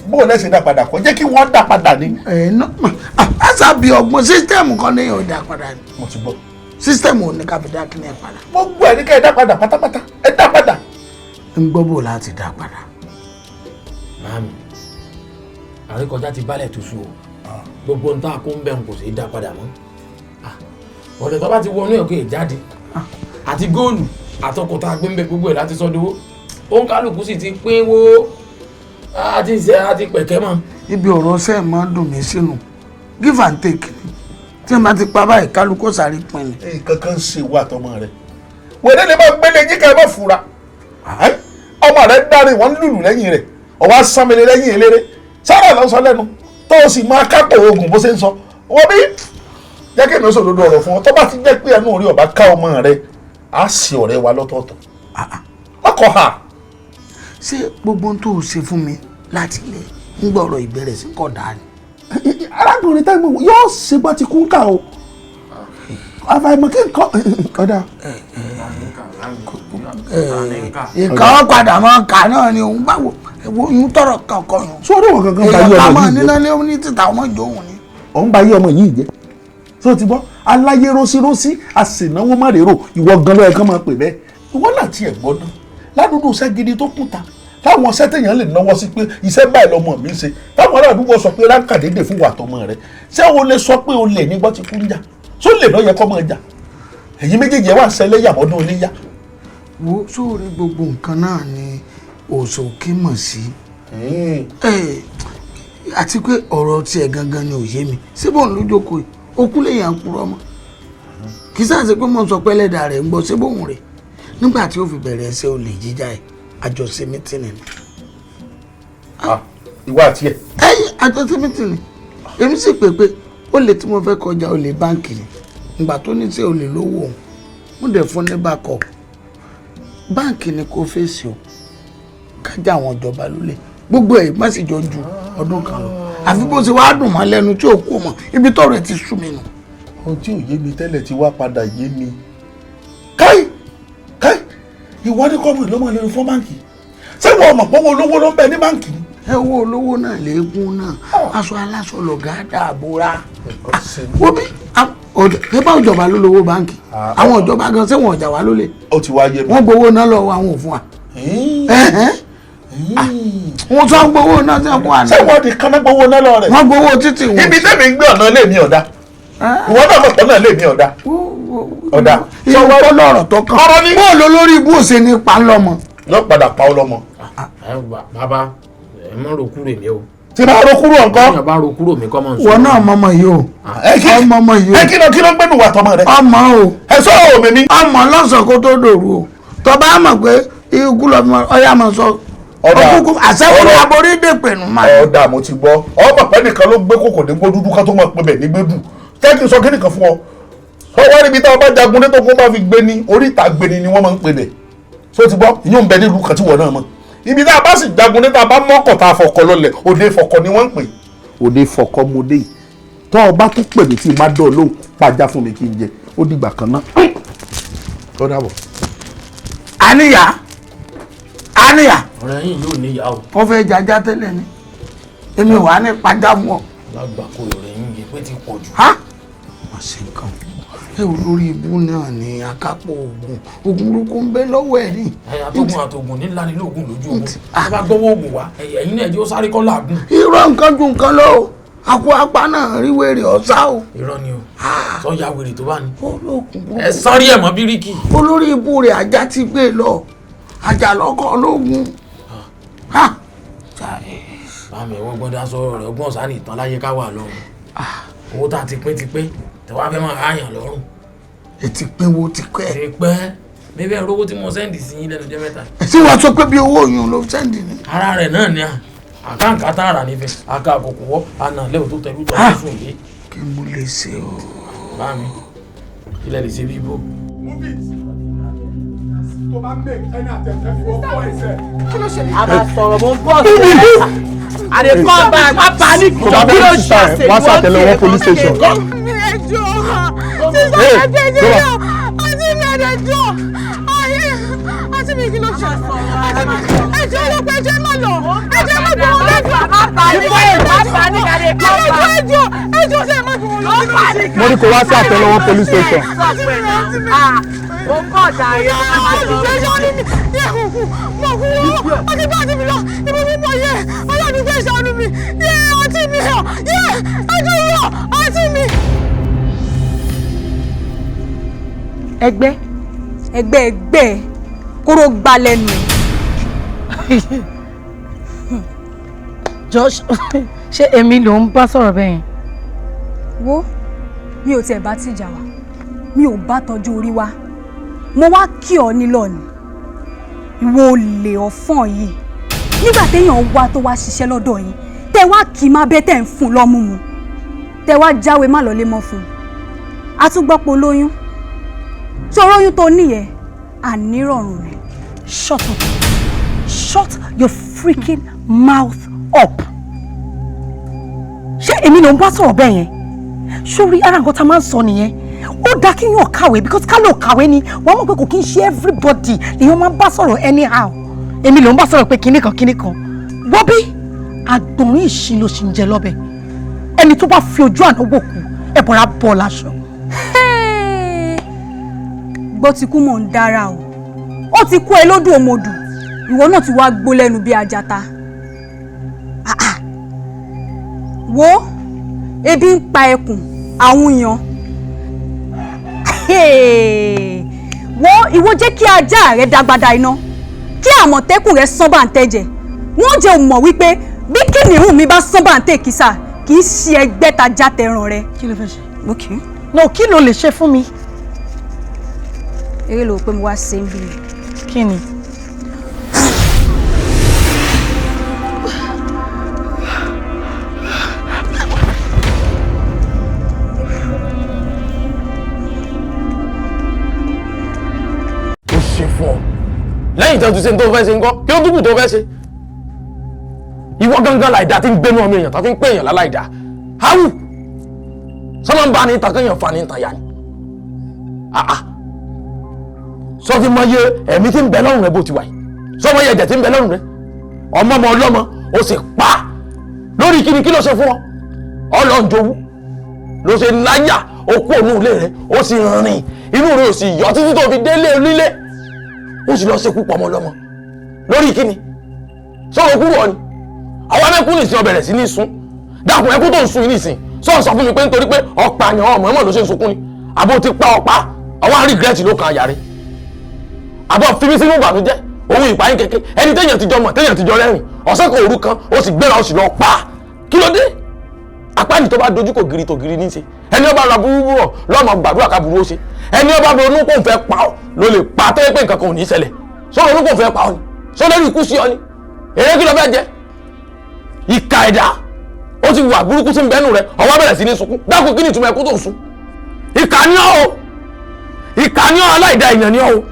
S8: Bó lẹ ṣe dá padà kọ́ jẹ́ kí wọ́n dá padà ní.
S13: Ẹ ná àṣà bí ọgbọ́n sísítẹ́ẹ̀mù kan ní yóò dá padà ní.
S8: Mo ti gbọ́.
S13: Sísítẹ́ẹ̀mù ò ní ká fi dá kíní ẹ padà.
S8: Gbogbo ẹ̀ ní ká ẹ dá padà pátápátá, ẹ dá padà.
S13: Ń gbọ́ bò láti dá padà.
S1: Màámi, àríkọjá ti bálẹ̀ tó sú o. Gbogbo ohun tá a kó ń bẹ̀ ń kò sí dá padà mọ́. Ọ̀dẹ̀ tó bá ti wọnú ẹ̀ kó yẹ jáde. Àti góòlù àtọkọ̀tà gbẹ́ńbẹ́ gbogbo ẹ̀ láti sọ́dọ̀wọ́. Òǹkálùkù sì ti pín wó àti ṣe àti pẹ̀kẹ́ mọ́.
S13: Ibi ọ̀rọ̀ sẹ́ẹ̀ máa ń dùn mí sínú give and take ni tí wọ́n bá ti pa báyìí kálukú sáré pin ni.
S8: Nǹkan kan ń ṣe ìwà àtọmọ rẹ. Wèrè lè máa gbélé yín ká ẹ má fura. Ọmọ rẹ dárí wọn lùlù lẹ́yìn rẹ̀, ọwọ́ sánmẹ́lẹ́ lẹ́yìn eléré. Sára ló ń sọ lẹ́nu tó o sì máa kápò oògùn bó ṣe ń sọ. Wọ́n bí jẹ́ kí èmi ó sòdodo ọ̀rọ̀ fún ọ. Tó bá ti jẹ́ pé ẹnu orí ọ̀bá ká ọmọ rẹ, á sì ọ̀rẹ́ wa lọ́tọ̀ọ̀tọ̀. Ọkọ̀ ha.
S13: Ṣé gbogbo ohun tó o ṣe fún mi láti ilé ń gbọ́rọ̀ ìbẹ̀rẹ̀ sí kọ̀dá ni?
S8: Arákùnrin tẹ́gbọ̀n yóò ṣe bá ti kún ká o. Àfàìmọ̀ kí nǹkan ọ̀dà.
S13: Ìkà padà máa kà náà ni òun báwo òun tọrọ kankan yàn.
S8: Sọ́ọ́dọ̀ wọn kankan bá yé ọmọ yìí jẹ́.
S13: Èèyàn ká mọ̀ níná lé ní títà ọmọ ìjọ òun ni.
S8: Òun bá yé ọmọ yìí jẹ́. Ṣé o ti gbọ́? Aláyé rósírósí, àsìnáwó má rèrò, ìwọ gan ló yẹ kán máa pè bẹ́ẹ̀. Ìwọ náà tiẹ̀ gbọ́ náà. Ládùúgbò iṣẹ́ gidi tó kúta, táwọn iṣẹ́ téèyàn lè náwó sí pé iṣẹ́ báyìí lọmọ mi ń ṣe, táwọn ará àdúgbò sọ pé ráńkà dédè fún wa àtọmọ rẹ. Ṣé o lè sọ pé o lè ní gbọ́ ti kú ń jà? Ṣó lè lọ́ọ́ yẹ kọ́ máa jà? Ẹ̀yin méjèèjì ẹ wà ń ṣẹlẹ́yà mọ́dún iléyá.
S13: Wo sórí gbogbo nǹkan náà ni òṣòkè mọ̀ sí. Àti pé ọ̀rọ̀ tiẹ̀ gangan ni ò yé mi. Ṣé bóun ló jókòó yìí? Okú lèèyàn purọ́ mọ́. Kì í sáà ṣe pé mo sọ pé ẹlẹ́dàá rẹ̀ ń gbọ́ ṣé bóun rẹ̀. Nígbà tí ó fi bẹ̀rẹ̀ ẹsẹ̀ olè jíjà ẹ̀, àjọṣe mítìnì ni.
S8: Ìwọ àti ẹ̀.
S13: Ẹyìn àjọṣe mítìnì. Èmi sì pè pé olè tí mo fẹ́ kọjá olè báǹkì ni. Ìgbà tó ní sí olè lówó òun, mo dẹ̀ fún ní backup. Báǹkì ni kò fèsì o. Kájà àwọn ìjọba lólè. Gbogbo ẹ̀ má sì jọ ju ọdún kan lọ. Àfi bó ṣe wàá dùn mọ́ lẹ́nu tí ò kú mọ́, ibi tọ́rọ̀ ẹ̀ ti sú mi nù.
S8: Ohun tí ò yé mi tẹ́lẹ̀ ti wá padà yé mi. Káì! Káì! Ìwọ ní kọ́mù ìlú ọmọ lórí fún báǹkì. Ṣé wọ́n mọ̀ pé owó olówó ló ń bẹ ní báǹkì ni?
S13: Ẹ wo olówó náà léegun náà, aṣọ aláṣọ lọ̀gá dàbòrà. Wo bí ẹ bá ìjọba ló lówó báǹkì. Àwọn ìjọba gan ṣé wọn ọjà wá lólè.
S8: Ó ti wá yé mi.
S13: Wọ́n gbowó náà lọ́wọ́ àwọn òfin wa. Wọ́n tún gbowó náà sí ọkọ̀ àná.
S8: Ṣé wọ́n di kánná gbowó náà lọ rẹ̀?
S13: Wọ́n gbowó títì wọn.
S8: Ibi tẹ́mi ń gbé ọ̀nà ilé mi ọ̀dà. Ìwọ náà mọ̀ pọ̀ náà ilé mi ọ̀dà. Ọ̀dà.
S13: Ìwọ lọ̀rọ̀ tó kàn. Bóòlù olórí ibú òsè ní pa lọ́mọ.
S8: Yóò padà pa ọ lọ́mọ.
S1: Bàbá ẹ má ro kúrò mi o.
S8: Tí bá ro kúrò nǹkan.
S1: Tí bá ro kúrò mi kọ́ mọ̀ nsọ.
S13: Wọ́n náà mọ̀mọ́ yìí o. Ọmọ yìí o.
S8: Ẹ kí ló ń gbẹ́nu wà tọmọ rẹ?
S13: Ọmọ o.
S8: Ẹ sọ òmì mi.
S13: Ọmọ lọ́sàn-án kó tó dòru o. Tọ́ bá mọ̀ pé ikú lọ ọyá mọ̀ sọ. Ọ̀dà àṣẹwó ni aborí dèpè nù máa.
S8: Ọ̀dà mo ti gbọ́. Ọmọ pẹ́ nìkan ló gbé kòkò ní gbódúdú ká tó mọ̀ pé bẹ̀ ní gbédù. Jẹ́ kí n sọ kí nìkan fún ọ. Sọ wá níbi táwọn bá jagun ní tó kó bá fi gbé ní oríta gbé ni wọ́n máa ń pè bẹ̀. Sọ ti gbọ́, ìyóò ń bẹ nílùú kan tí wọ́n náà mọ̀. Ibi tá a bá sì jagun ní tá a bá mọ́kọ̀ tá a fọkọ lọlẹ̀, òde fọkọ ni wọ́n ń pè. Òde fọkọ mo dé yìí. Tọ́ ọ bá tún pè mí tí n bá dọ̀ lóhùn, pàjá fún mi kí n jẹ. Ó dìgbà kan náà. Ó dàbọ̀.
S13: Àníyá àníyá.
S1: Ọ̀rẹ́ yìí yóò níyà o.
S13: Wọ́n fẹ́ jaja tẹ́lẹ̀ ni. Èmi wà ní pàjá fún ọ.
S1: Lágbàkó rẹ̀ ń yẹ pé ti pọ̀ jù.
S13: Má ṣe nǹkan ẹ ò lórí ibú náà ni akápò oògùn oògùn burúkú ń bẹ lọ́wọ́ ẹ̀ ní.
S1: Àtògùn àtògùn nílá nílò oògùn lójú ogun ẹ bá gbọ́wọ́ oògùn wá ẹ̀yin náà jẹ́ ó sáré kọ́ làágùn.
S13: Irọ́ nǹkan ju nǹkan lọ o, àpò apá náà rí wèrè ọ̀sá o.
S1: Irọ́ ni o, sọ́jà wèrè tó bá ní. Ẹ sáré ẹ̀ mọ́ bíríkì.
S13: Olórí ibú rẹ̀ ajá ti gbé lọ, ajá lọ́kọ̀ ológun.
S1: Bámi ẹ̀wọ́n gbọ́dá sọ̀rọ̀ rẹ̀ ọgbọ́n sáà nìtàn láyé ká wà lọ́rùn. Owó tá a ti pín ti pín tẹ̀wá fẹ́ máa ráyàn lọ́rùn.
S13: Ètí pínwó ti pẹ́.
S1: Ti pẹ́ bébí ẹ̀rọ owó tí mo sẹ́ndì sí yín lẹ́nu jẹ́ mẹ́ta.
S13: Ṣé wàá sọ pé bí owó òyìn ló sẹ́ndì ni.
S1: Ara rẹ̀ náà ni àkàǹkà tá a rà nífẹ̀ẹ́ àkà àkókò wọ́ àná lẹ́wọ̀ tó tẹ̀lú tọ́ fún sùn yìí.
S13: Kí mo lè ṣe o.
S1: Bámi ilẹ̀ lè ṣe bíbó.
S14: Move it. Tó bá make any attempt ẹ fọwọ́ fọ́ ẹsẹ̀.
S2: Kí ló ṣẹlẹ̀?
S12: A máa sọ̀rọ̀ mo ń bọ̀ sí i. I dey come back, má panic jọ kí ló ṣe àṣẹ
S14: Wá sàtẹ̀lẹ́wọ́ police station.
S2: Ẹjọ́ sísọ ẹjọ́ ẹjọ́ àti mi ẹjọ́ ayé àti mi kí ló ṣe ẹjọ́ ọlọ́pàá ẹjọ́ má lọ ẹjọ́ má gbọ́ wọn lẹ́jọ́
S12: má panic má panic I dey come back.
S2: Ẹjọ́ ẹjọ́ ṣe má gbọ́ wọn lọ́jọ́.
S14: Mo ní kó wá sí àtẹ́lẹwọ́ police station.
S12: Mo kọ̀ dàrí
S2: ẹjọ́ ní mi yẹ kúkú mo kú wọ́n ọtí bá ti mi lọ ibi mi mọ̀ yẹ ọlọ́run fẹ́ ṣàánú mi yẹ ọtí mi hàn yẹ ẹjọ́ yọ ọtí mi.
S11: Ẹgbẹ́ ẹgbẹ́ ẹgbẹ́ kóró gba lẹ́nu.
S2: Josh, ṣé èmi ló ń bá sọ̀rọ̀ bẹ́ẹ̀ yẹn?
S11: Wo mi ò tiẹ̀ bá tìjà wá, mi ò bá tọ́jú orí wá, mo wá kí ọ nílọ ni. Ìwọ olè ọ̀fọ̀n yìí nígbà téèyàn wá tó wá ṣiṣẹ́ lọ́dọ̀ yín tẹ́ wá kì í má bẹ́ tẹ́ ń fún lọ́mú mu tẹ́ wá jáwé má lọ́lé mọ́ fún un. Àtúgbọ́pọ̀ lóyún tí oróyún tó níyẹn ànírọ̀rùn rẹ̀.
S2: Shut up. Shut your freaking mouth up. Ṣé èmi ló ń bá sọ̀rọ̀ bẹ́ẹ̀ yẹn? Sórí ara nǹkan tá a máa ń sọ nìyẹn. Ó dáa kí yàn kàwé because ká ló kàwé ni wọ́n mọ̀ pé kò kí ń ṣe everybody lèèyàn máa ń bá sọ̀rọ̀ anyhow. Èmi ló ń bá sọ̀rọ̀ pé kinní kan kinní kan. Wọ́n bí àgbọ̀nrín ìṣin ló ṣì ń jẹ lọ́bẹ̀. Ẹni tó bá fi ojú àná wò kú ẹ̀bọ̀ra bọ̀ láṣọ.
S11: Gbọ́ ti kú mò ń dára o, ó ti kú ẹ lódù òmòdù, ìwọ náà ti wá gbó lẹ́nu bí ajata. Wo ebi ń pa ẹkùn àwọn èèyàn. Wo ìwọ jẹ́ kí ajá rẹ dágbada iná kí àmọ̀tẹ́kùn rẹ sán bá ń tẹ́jẹ̀. Wọ́n jẹ́ mọ̀ wípé bí kìnìún mi bá sán bá ń tẹ̀ kísà kì í ṣe ẹgbẹ́ ta já tẹran rẹ.
S2: Kí ló fẹ́ ṣe? Okay. No, kí ló lè ṣe fún mi?
S11: Eré ló pé mo wá ṣe ń bí mi.
S2: Kí ni?
S1: Ó ṣe fún ọ lẹ́yìn tó ti ṣe tó fẹ́ ṣe ńkọ́ kí ló dúkù tó fẹ́ ṣe? Ìwọ gangan láìda tí ń gbénu ọmọ èèyàn tó fi ń pè èèyàn láláìda. Háwù sọmọ ń bá ní ìtàn kéèyàn fa ní ìtàn yá ni. Sọ fi mọ iye ẹ̀mí tí ń bẹ lọ́rùn rẹ bó ti wà yìí, sọ mọ iye ẹ̀jẹ̀ tí ń bẹ lọ́rùn rẹ, ọmọ ọmọ ọlọ́mọ ó sì pa lórí kíni kí ló ṣe fún ọ? Ọlọ́njowú ló ṣe láyà ó kú òun ilé rẹ ó sì rìn inú rẹ ó sì yọ títí tó fi délé onílé ó sì lọ ṣekú pọ̀ ọmọ ọlọ́mọ lórí kíni? Sọ̀rọ̀ kúrò ọ ni àwọn amẹ́kún nìsín ó bẹ̀rẹ̀ sí ní sun. Dákun ẹkún tó ń sun yìí nìsín sọ̀rọ̀ sọ fún mi pé nítorí pé ọ̀pá àyàn ọmọ ẹ̀mọ́ ló ṣe ń sunkún ni àbó ti pa ọ̀pá àwọn àrígírẹ́tì ló kan àyà rẹ àbọ̀ fi mí sínú ìbànújẹ́ òun ìpààyàn kéke ẹni téèyàn ti jọ mọ̀ téèyàn ti jọ rẹ́rìn ọ̀sán kan òru kan ó sì gbéra ó sì lọ pa kí ló dé? Apáàdì tó bá dojú kò giri tó giri ní í ṣe ẹni ó bá ra burúkú rọ̀ lọ́mọ gbàdúrà ká burú ó ṣe ẹni ó bá ronú kó ń fẹ́ pa ọ́ ló lè pa tó yẹ pé nǹkan kan ò ní í ṣẹlẹ̀ sọ ronú kó ń fẹ́ pa ọ́ ni sọ lórí ikú sí ọ ni èrè kí ló fẹ́ jẹ? Ìka ẹ̀dá ó ti wà burúkú sí bẹ́nu rẹ ọwọ́ bẹ̀rẹ̀ sí ní sunkún. Dákun kí ni ìtumọ̀ ẹkún tó ń sun? Ìkà ni ọ́ o, ìkà ni ọ́, aláìda èèyàn ni ọ́ o.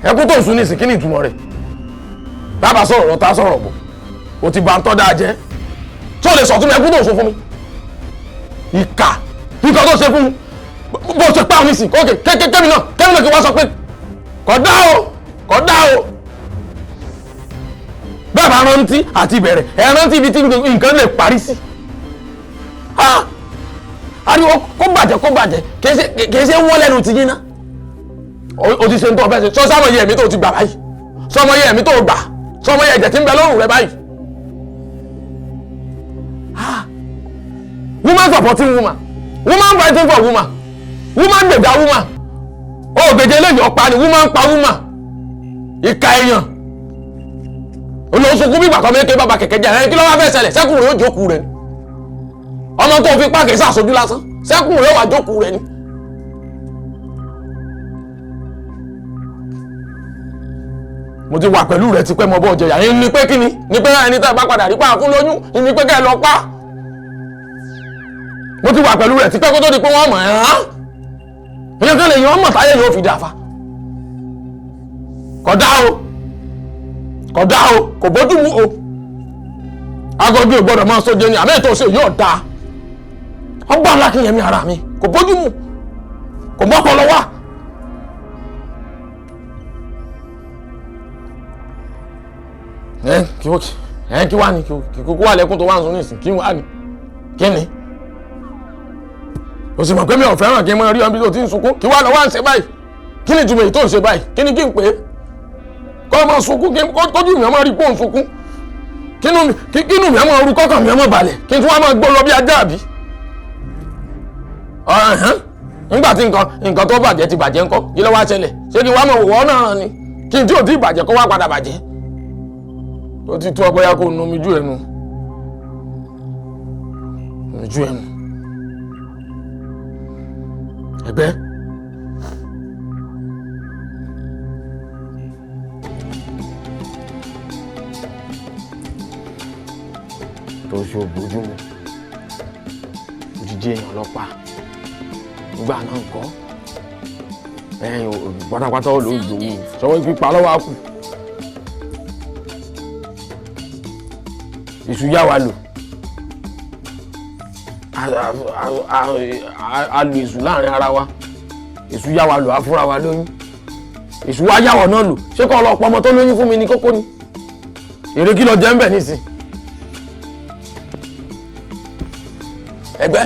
S1: Ẹkún tó ń sun ní ìsìn kí ni ìtumọ̀ rẹ̀? Bàbá sọ̀rọ̀ lọ tá sọ̀rọ̀ bọ̀ o ti ba ń tọ́ dáa jẹ́ tó lè sọ̀tún ẹkún tó ń sun fún mi? Ìkà nǹkan tó ṣe fún mi Bó ṣe pa òun nísìn, ok, kémi náà kí wọ́n sọ pé kódà o, kódà o. Bẹ́ẹ̀ bá rántí àti ìbẹ̀rẹ̀, ẹ rántí ibi tí nǹkan lè parí sí. Ariwo kó bàjẹ́ kó bàjẹ́, kìí ṣe wọ́n lẹ́nu ti yín ná. O ti ṣe ń tọ́ ọbẹ̀ ṣe, sọ sáwọn iye ẹ̀mí tó ti gbà báyìí, sọmọ iye ẹ̀mí tó gbà, sọmọ iye ẹ̀jẹ̀ tí ń bẹ lọ́rùn rẹ báyìí. Woman supporting woman, woman fighting for woman, woman gbèjà woman. Ó gbèjà eléyìí ọ̀pá ni woman pa woman. Ìka èèyàn. Olóṣùkú bí bàtọ́ méke bàbá kẹ̀kẹ́ jẹ́ ẹni kí ló wá fẹ́ ṣẹlẹ̀, sẹ́kùn rẹ̀ ó jókòó rẹ̀ ni. Ọmọ tó fi páàkì sàṣojú lásán, sẹ́kùn rẹ̀ ó wà jókòó rẹ̀ ni. Mo ti wà pẹ̀lú rẹ̀ tipẹ́ mọ bọ́ jẹyà yín ni pé kí ni ni pé ẹni tá ẹ bá padà rí pa fún lóyún ni pé kẹ́ ẹ lọ pa. Mo ti wà pẹ̀lú rẹ̀ tipẹ́ kó tó di pé wọ́n mọ̀ ẹ́ hàn. Ìyẹn kan lè yan ọmọ táyé yóò fi dàfa. Kódà o, kódà o, kò bójú mu o. Agọ́jú ò gbọ́dọ̀ máa sóje ni àmì ètò òṣèlú yóò dáa. Ọgbà ńlá kí yẹn mi ara mi kò bójú mu, kò mọ́pọ̀ lọ wá. Kí wá ní kí kúkú wà lẹ́kùn tó wà ń sun nísìn, kí wá ní kí ni? O sì mọ̀ pé mi ò fẹ́ràn kí n máa rí ọmọ bí tó ti ń sunkún, kí wá lọ wá ń ṣe báyìí? Kí ni ìtumọ̀ èyí tó ń ṣe báyìí? Kí ni kí n pè é? Kọ́ ọmọ sunkún, kójú mi ọmọ rí pé òun sunkún, kínú mi ọmọ orú kọ́kàn mi ọmọ balẹ̀, kí n tún wá máa gbó lọ bí ajá àbí? Nígbà tí nǹkan tó bàjẹ́ ti bàjẹ́ ńkọ́, kí ló wá ṣẹlẹ̀? Ṣé kí n wá máa wọ̀ ọ́ náà ni? Kí n tí ò tí ì bàjẹ́ kó wá padà bàjẹ́? Ó ti tó ọgbẹ́ ya kó nu omi jú ẹnu. Omi jú ẹnu. Ẹgbẹ́. Tó ṣe òbójú mu. Òjijì èèyàn lọ pa. Nígbà náà ńkọ́. Ẹ̀yin pátápátá ó lò ó gbòòwò. Sọ́wọ́ pípa lọ́wọ́ á kù. Èṣù yá wa lò, a lò èṣù láàrin ara wa, èṣù yá wa lò, a fúnra wa lóyún, èṣù wa yá wa náà lò. Ṣé kọ́ ọlọ́pàá ọmọ tó lóyún fún mi ní kókó ni? Èrè kí lọ jẹ́ ń bẹ̀ nísìn? Ẹgbẹ́,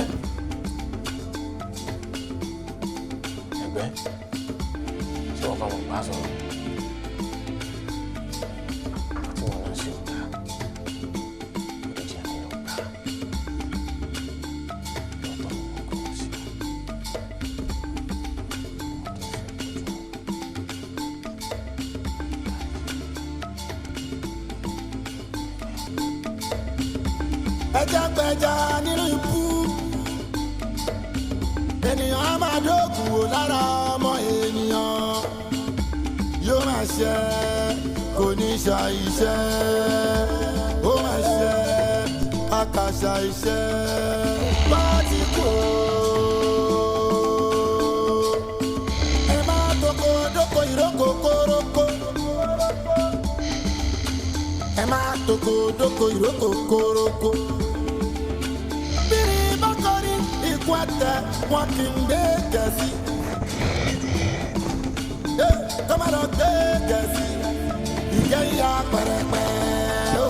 S1: ẹgbẹ́, ṣé wọ́n bá wọn bá sọ̀rọ̀? Tí wọ́n náà ṣe ọ̀gá.
S7: Ẹja pẹja nínú ikú, ènìyàn á máa dókun wò lára ọmọ ènìyàn, yóò máa ṣe kò ní ṣàìṣe, ó máa ṣe àkàṣà ìṣe bá ti kú. Ẹ máa dóko dóko ìrókò kórókó, ẹ máa dóko dóko ìrókò kórókó. Wọn kì í gbé gẹ̀ẹ́sì. Kọ́má lọ gbé gẹ̀ẹ́sì. Ìjẹ́ ìyá pẹ̀rẹ̀pẹ̀ o.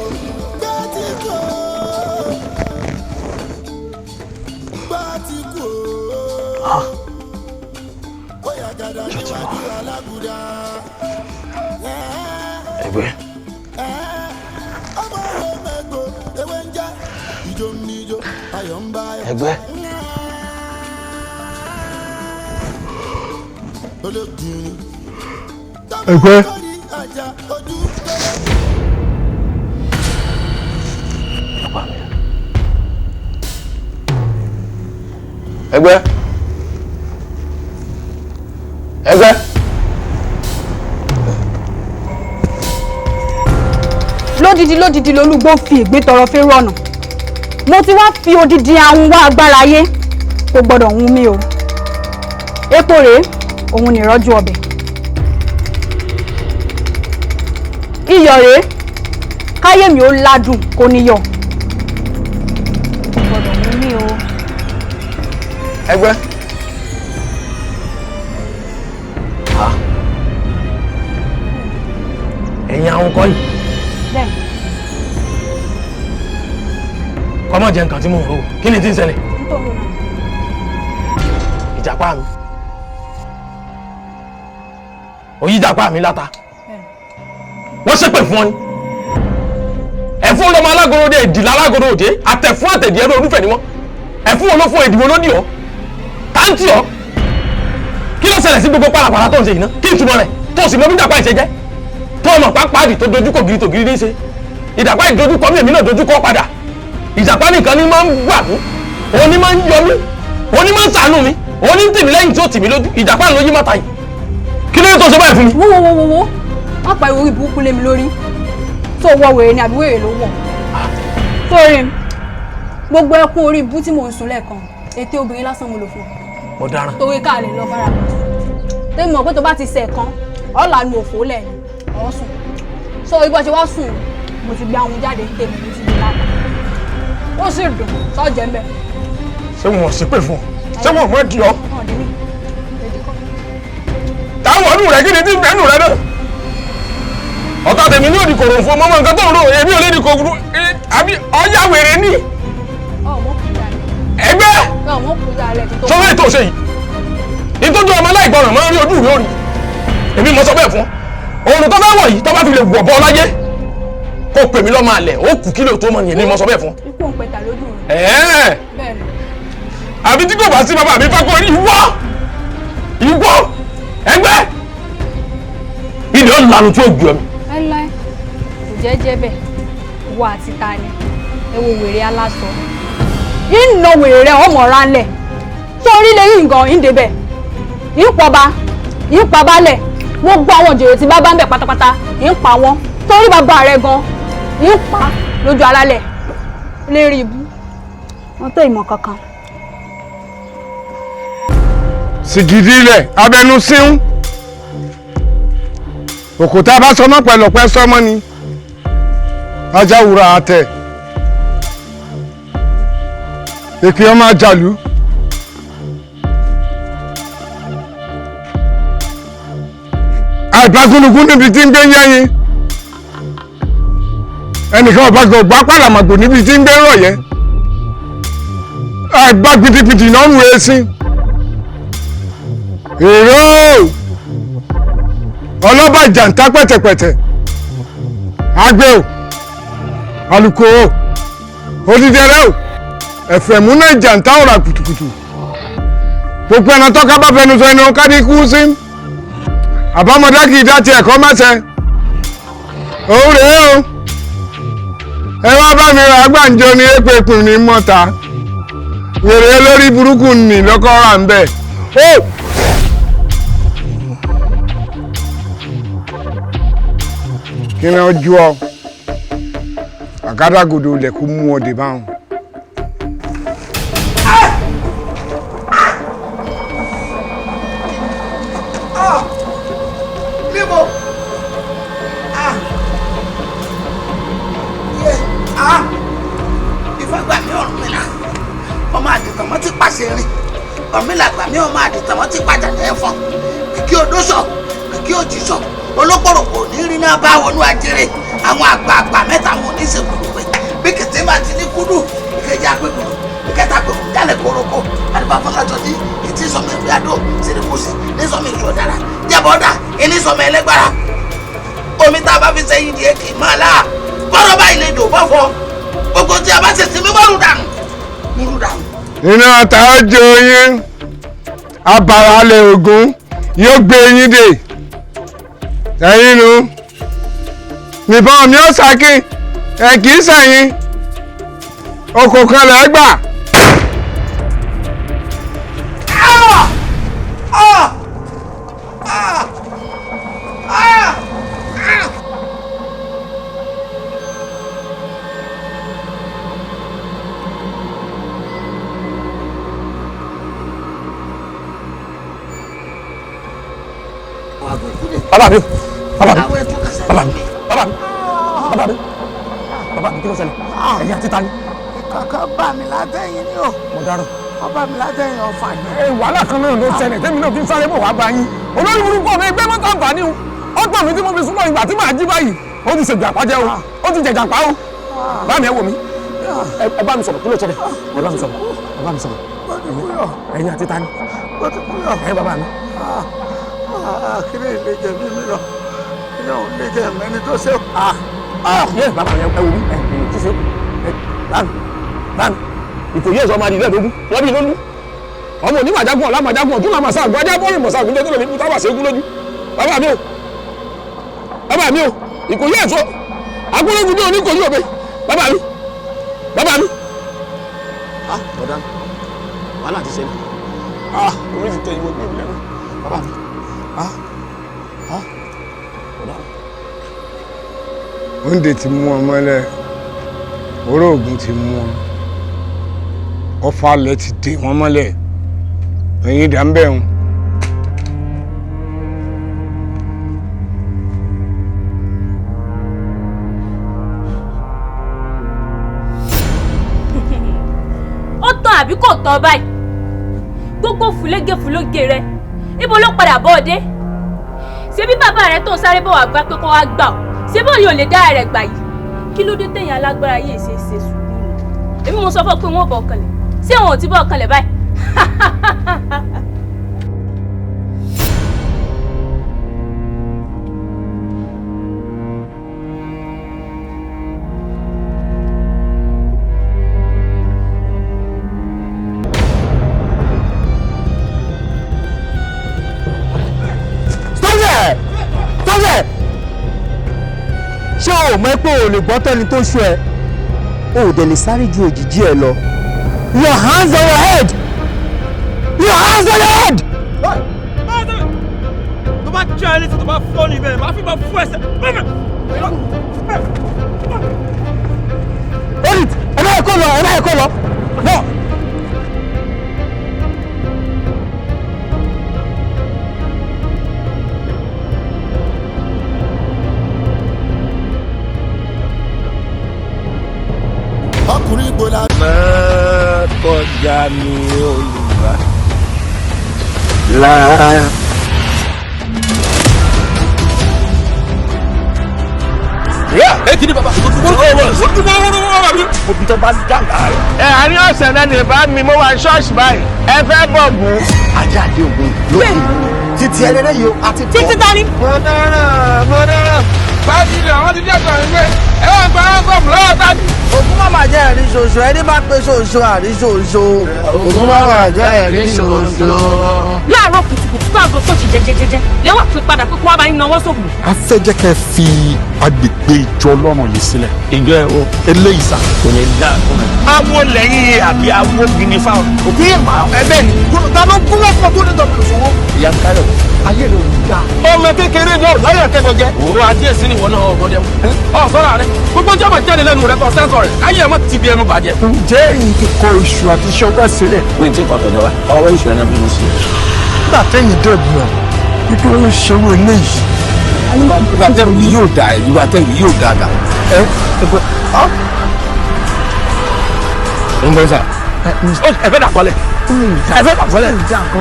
S7: Gbé ti kú o. Gbé ti kú o. Ó yà gàdá níwájú alágùdá.
S1: Ẹgbẹ́.
S7: Ọmọ wo mẹ́gbò ewé ń jẹ́ ìjó ń níjó ayọ̀ ń bá yọ.
S1: Ẹgbẹ́. Ẹgbẹ́. Ẹgbẹ́. Ẹgbẹ́.
S11: Lódìdí lódìdí lolúgbó fi ègbé tọrọ fẹ́rù ọ̀nà. Mo ti wá fi odidi ahun wá agbára ayé, kò gbọ́dọ̀ hun mí o. Epo rèé, òun nìrọ́jú ọbẹ̀. Iyọ̀ rèé, káyé mi ó ládùn kò níyọ̀. Kò gbọ́dọ̀ hun mí o.
S1: Ẹgbẹ́. Àwọn kọ́ yìí.
S11: Bẹ́ẹ̀.
S1: Kọ́mọ̀ jẹ́ nǹkan tí mò ń rò. Kí ni tí ń ṣẹlẹ̀?
S11: Nítorí náà.
S1: Ìjàpá mi. Òyì ìjàpá mi láta. Wọ́n ṣépè fún ọ ni. Ẹ̀fún lọmọ alágoro òde, èdìlá alágoro òde, àtẹ̀fún àtẹ̀dí ẹrú olúfẹ̀ ni wọ́n. Ẹ̀fún wo ló fún èdìbò lódì ọ́? Táǹtì ọ́? Kí ló ṣẹlẹ̀ sí gbogbo pàlàpàlà tó ń ṣe yìí ná? Kí ìtumọ̀ rẹ̀? Tó sì mọ bí ìjàpá ìṣe jẹ́? Tó ọmọ pápádì tó dojúkọ gírí tògírí ní í ṣe. Ìjàpá ìdojúkọ mi, èmi náà dojúkọ padà. Ìjàpá nìkan ni máa ń gbà mí, òun ni máa ń yọ mí, òun ni máa ń ṣàánú mi, òun ni ń tì mí lẹ́yìn tí ó tì mí lójú. Ìjàpá ló yí mọ́ta yìí. Kí ló dé tó ṣe báyìí fún mi?
S11: Wo wo wo wo wo, má pa orí burúkú lé mi lórí. Tó wọ wèrè ni àbí wèrè ló wọ̀? Sórí gbogbo ẹkún orí ibú tí mò ń sùn lẹ́ẹ̀kan, ètè obìnrin lásán mo lò fún ọ.
S1: Mo dáràn.
S11: Torí ká lè lọ bára wa sùn. Tẹ́mi mọ̀ pé tó bá ti sẹ̀ kan, ọ̀ lànà òfò lẹ̀ ni, ọ̀ sùn. So ibi ọ̀ṣẹ̀ wá sùn, mo ti gbé àwọn jáde ní tèmi, mo ti gbé lápá. Ó sì dùn, sọ́jẹ́ mbẹ́.
S3: Ṣé wọn ò sí pè fún ọ? Ṣé wọn ò mọ̀ di ọ? Táwọn ọdún rẹ kí ni tí bẹ́ẹ̀nù rẹ náà? Ọ̀tá tèmi ní òdì kòrò fún ọmọ nǹkan tó ń rò, èmi ò lè di kòrò, àbí ọ̀yá wèrè ní. Ẹgbẹ́ sọ́wọ́ ètò ṣe yìí, ìtọ́jú ọmọ aláìgbọràn máa ń rí ojú ìwé òrì. Èmi mo sọ bẹ́ẹ̀ fún ọ. Òòrùn tó fẹ́ wọ̀ yìí tó bá fi lè wọ̀ bọ́ láyé kó pè mí lọ́mọ àlẹ̀, ó kù kílò tó mọ̀ nìyẹn, ni mo sọ bẹ́ẹ̀ fún ọ.
S11: Ikú òun pẹ̀tà lójú rẹ̀. Bẹ́ẹ̀ ni.
S3: Àbí tí kò bá sí bàbá mi fákó ìwọ ìwọ ẹgbẹ́ ilé ọ̀lànà tí ó gbé ọ mi.
S11: Láíláí kò jẹ́ jẹ́ bẹ́ẹ̀, ìwọ àti ta ni ẹ wo wèrè aláṣọ. Ìnà wèrè rẹ ọmọ ọ̀ra ńlẹ̀ sórí lè yí nǹkan ìdè bẹ̀ ìpọba ìpabalẹ̀ gbogbo àwọn òjòyè tí bá bá ń bẹ̀ pátápátá ìpa wọn torí bàbá rẹ gan ìpa lójú alálẹ̀ lérí ibú wọn tó ìmọ̀ kankan.
S3: Sìgìdì ilẹ̀ abẹnú síún òkúta bá sọmọ pẹ̀lú ọ̀pẹ sọmọ ni ajáwùrà àtẹ èkì ọmọ àjàlú. Àìbágúnugún níbi tí ń gbé yẹ́yìn ẹnìkan ọba gbọ́ pàlàmàgbò níbi tí ń gbé rọ̀yẹ́ àìbá pìtìpìtì náà ń wé sí. Èrò ọlọ́ba jàǹtá pẹ̀tẹ̀pẹ̀tẹ̀ àgbẹ̀ o alùkò o odídẹrẹ́ o ẹ̀fẹ̀múná jàǹtá ọ̀rà kùtùkùtù gbogbo ẹ̀nà tọ́ka bá fẹnu sọ ẹnu ká ní kú sí àbámọ́dá kì í dá tiẹ̀ kọ́ mẹ́sẹ̀ òun rèé o ẹ wá bá mi rà gbàǹjo ní èpè pin ní mọ́ta wèrè lórí burúkú nì lọ́kọ́ rà ń bẹ̀ ó. Kí ni ó ju ọ àgádágodo lẹ̀kú mú ọ dé báwọn.
S13: Níbo? Ifá gbà mí Ọ̀rúnmìlà ọmọ àdìtàmọ́ ti pàṣẹ rìn Ọ̀rúnmìlà gbà mí ọmọ àdìtàmọ́ ti pàjà lẹ́fọ̀n kìkì odó sọ kìkì òjì sọ olókòròkò ní rí náà bá wọnú ajere àwọn àgbààgbà mẹ́ta wọn ò ní ṣe gbùdùgbẹ bí kìtì bá ti ní kúdù ìkejì àpèkùdù ìkẹta àpèkùdù jálẹ kórókó àdìbà fọlájọdí ìtì sọmọ ìwé àdó sírìkùsì ní sọmọ ìṣù ọ̀dàrà jẹ́bọ̀dà ìní sọmọ ẹlẹ́gbára omi tá a bá fi sẹ́yìn di èkì máa láà bọ́rọ̀ bá ilé dò bọ́fọ́ gbogbo tí a bá ṣe sinmi mọ́rù dànù mọ́rù dànù.
S3: Iná ta ó jó yín abàrà lè ògún yóò gbé yín dè ẹ̀yin nu nìbọn mi ó sàkín ẹ kì í sẹ̀yìn okò kan lẹ̀ gbà.
S1: Bàbá mi bàbá mi bàbá mi bàbá mi bàbá mi bàbá mi kí ló ṣẹlẹ̀ ẹ̀yin àti ta ni.
S13: Kankan bá mi látẹ̀yìn ni o.
S1: Mo dárò.
S13: Ó bá mi látẹ̀yìn ọ̀fà ni.
S3: Ẹ wàhálà kan náà ló ṣẹlẹ̀ tẹ́mi náà fi ń sáré bọ̀ wá bá yín. Olórí burúkú ọmọ ẹgbẹ́ mọ́tò àǹfààní o. Ó gbà mí tí mo fi súnmọ́ ìgbà tí màá jí báyìí.
S1: Ó ti ṣègbè àpájẹ́ o, ó ti jẹ̀jà pa o. Bá mi ẹ wò mí, ẹ bá mi sọ̀rọ̀, kí ló ṣẹlẹ̀? Ẹ bá mi sọ̀rọ̀, ẹ bá mi sọ̀rọ̀. Ẹ̀yin àti tani? Ẹ̀yin bàbá mi.
S13: Kí ni ilé jẹ mímí lọ? Kí ni òun lè jẹ mẹ́ni tó ṣe?
S1: Yẹ bàbá mi, ẹ wò mí, ẹ ti ṣe bámi bámi. Ìkòyí ẹ̀sọ́ máa di ilé ẹ̀dógún, wọ́n bí lólu. Ọmọ òní màjágún ọ̀la màjágún ọ̀tún làmà sáà gbájá bọ́ọ̀rì mọ̀sáàgùn tó lè ní tábà ṣẹ́gun lójú. Bàbá mi o, bàbá mi o, Ìkòyí ẹ̀sọ́ agbórógun ní oníkòyí òbe. Bàbá mi, bàbá mi. Ah, bọ̀dá mi, wàhálà ti ṣẹlẹ̀. Ah, omi ti tẹ ìwé bí mi lẹ́nu. Bàbá mi, ah, ah, bọ̀dá mi.
S10: Oúnjẹ ti mú ọ mọ́lẹ̀, oróògùn ti mú ọ, ọfà alẹ́ ti dè wọ́n mọ́lẹ̀, ẹ̀yin dà ń bẹ̀ wọn.
S9: Ó tán àbí kò tán báyìí? Gbogbo fúlégé fúlógé rẹ, ibo ló padà bọ́ ọ dé? Ṣé bí bàbá rẹ tó ń sáré bọ̀ wá gbá pé kó wá gbà ọ́? Ṣé bóyá ò lè dá rẹ̀ gbà yìí? Kí ló dé téèyàn alágbára yìí ṣe ṣe sùúrù nù? Èmi mo sọ fún ọ pé wọn ò bọ̀ ọkànlẹ̀. Ṣé wọn ò ti bọ̀ ọkànlẹ̀ báyìí?
S2: Stop there! Stop there! Ṣé o mọ̀ pé o lè gbọ́ tẹ́ni tó ṣú ẹ? O ò dẹ̀ lè sáré ju òjìji ẹ lọ. Your hands on your head! Your hands on your head!
S3: Tó bá jẹ́ ẹ létí, tó bá fọ́ ní ibẹ̀, màá fi bá fún ẹsẹ̀.
S2: Hold it! Ẹ má yẹ kó lọ! Ẹ má yẹ kó lọ! No!
S7: Ọkùnrin gbọ́dọ̀.
S10: Má kọjá mi, Olúwa. Láà.
S1: Ẹ kí ni bàbá? Òbí tó bá dàgbà rẹ̀.
S10: Ẹ àárín ọ̀sẹ̀ náà ní bá mi, mo wà ní ṣọ́ọ̀ṣì báyìí. Ẹ fẹ́ bọ̀ gùn.
S13: Ajá àdé ògùn lókè títí ẹlẹ́rẹ́ yìí àti tọ́.
S9: Títí ta ni?
S3: Mo dáràn, mo dáràn. Báyìí ni àwọn ti jẹ́ sọ̀rọ̀ ìwé. Ẹ wá gba ransom lọ́wọ́ tani.
S6: Ògún má máa jẹ́ ẹ̀rí ṣoṣo, ẹni bá pé ṣoṣo àrí ṣoṣo. Ògún má máa jẹ́ ẹ̀rí ṣoṣo.
S9: Láàárọ̀ kùtùkùtù tó àgọ́ tó ṣì jẹjẹjẹjẹ lẹ́wọ̀n fi padà pé kó wá bá yín náwó sóògùn.
S14: A fẹ́ jẹ́ kẹ́ fi agbègbè ìjọ Ọlọ́run yìí sílẹ̀.
S1: Ìjọ ẹ wo?
S14: Eléyìí sà.
S1: Kò ní dá fún mi. Awo lẹ́yìn àbí awo gini fáwọn.
S13: Òkú yẹn máa ẹ bẹ́ẹ̀ ni. Ta ló gún lọ́pọ̀ tó ní tọ́pọ̀ ìṣòwò?
S1: Ìyá Káyọ̀,
S13: ayé rẹ̀ ò ní dáa.
S1: Ọmọ kékeré náà láyà kẹ́kọ̀ọ́ jẹ́. Òun àti èsì ni ìwọ náà ọ̀gọ́dẹ. Ọ sọ́ra rẹ, gbogbo jọ́mọ̀ jáde lẹ́nu rẹ kọ́ sẹ́ńsọ̀ rẹ̀, ayé ẹ̀ mọ́ ti bí ẹnu bàjẹ́.
S3: Ǹjẹ́ èyí ti kọ iṣu àti ṣọgbà sílẹ̀?
S1: Mi ti kọ̀ tọ̀dọ̀ wa, ọwọ́ ìṣù ẹ̀ náà bí mo ṣe.
S3: Nígbà tẹ́yìn dọ̀gbọ̀n, wípé ó ń ṣerú eléyìí.
S10: Ìgbà tẹ́rù yìí yóò dà, ìgbà tẹ́rù yìí yóò dà dà.
S3: Ẹ ẹ bọ ọ.
S1: Ń bọ́ sà. Ẹ fẹ́ dàkọ́lẹ̀. Ẹ fẹ́ dàkọ́lẹ̀.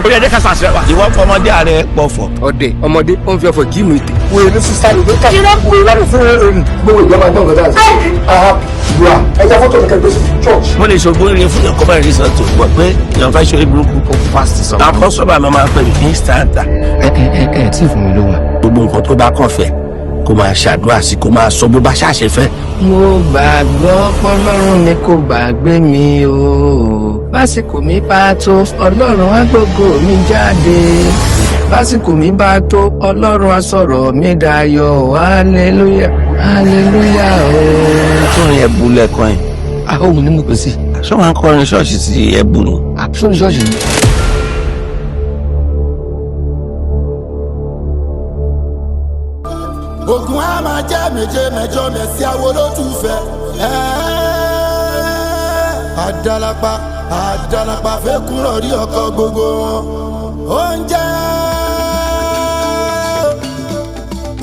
S1: Ó yẹ jẹ́ ká sàṣẹ wa.
S10: Ìwọ fọmọdé ààrẹ pọ̀fọ̀. Ọdẹ ọmọdé ó ń fi ọfọ̀ jíìmù ìtè.
S3: Wòye ní sísá ìwé ká. Wòye láti fún ẹ̀rìn. Gbogbo ìjọba gbọ́n nǹkan dáa sí. Ìwà ẹja fọ́tò mi kẹgbẹ́ sí church.
S10: Mo lè ṣògbó irin fún ìyànkọ́ báyìí rí sọ́tò gbọ́ pé èèyàn fẹ́ ṣe orí burúkú kó fast sọ. Àkọ́sọ́bà mi máa ń pè mí instant.
S17: Ẹ ẹ ẹ ẹ tí ì fún mi ló wà.
S10: Gbogbo nǹkan tó bá kàn fẹ́ kó máa ṣàdúrà sí, kó máa sọ bó bá ṣàṣẹ fẹ́.
S17: Mo gbàgbọ́ pọ́lọ́run ni kò gbàgbé mi o. Básìkò mi bá tó, Ọlọ́run á gbógo mi jáde. Básìkò mi bá tó, Ọlọ́run á sọ̀rọ̀ mi dayọ̀. Hallelujah, hallelujah o.
S10: Tó yẹ bu lẹ́ẹ̀kan yẹn.
S17: Ahóhùn ni mo pè sí.
S10: Ṣé wàá kọrin ṣọ́ọ̀ṣì sí ẹ̀bù ni?
S17: Àtúnṣe ṣọ́ọ̀ṣì ni.
S7: Ògùn á máa jẹ́ méje mẹ́jọ mẹ́sì àwo ló tún fẹ́. Àdàlápá àdàlápá fẹ́ kúrò rí ọkọ gbogbo wọn. Oúnjẹ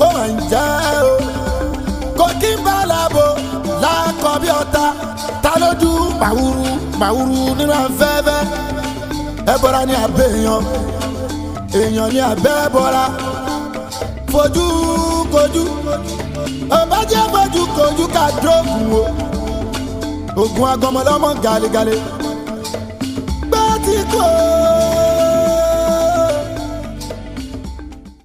S7: ó máa ń jẹ́ o. Kò kí n bá làbò lákọ̀ bí ọ̀tá. Ta lójú màwúrú màwúrú nínú afẹ́fẹ́. Ẹbọra ni àbẹ̀ èèyàn, èèyàn ni àbẹ́ bọ́ra. Fojú kojú Ọba jẹ́ fojú kojú ká dóògùn o. Ògùn agbọmọlọ́mọ galegale. Bá ti kó.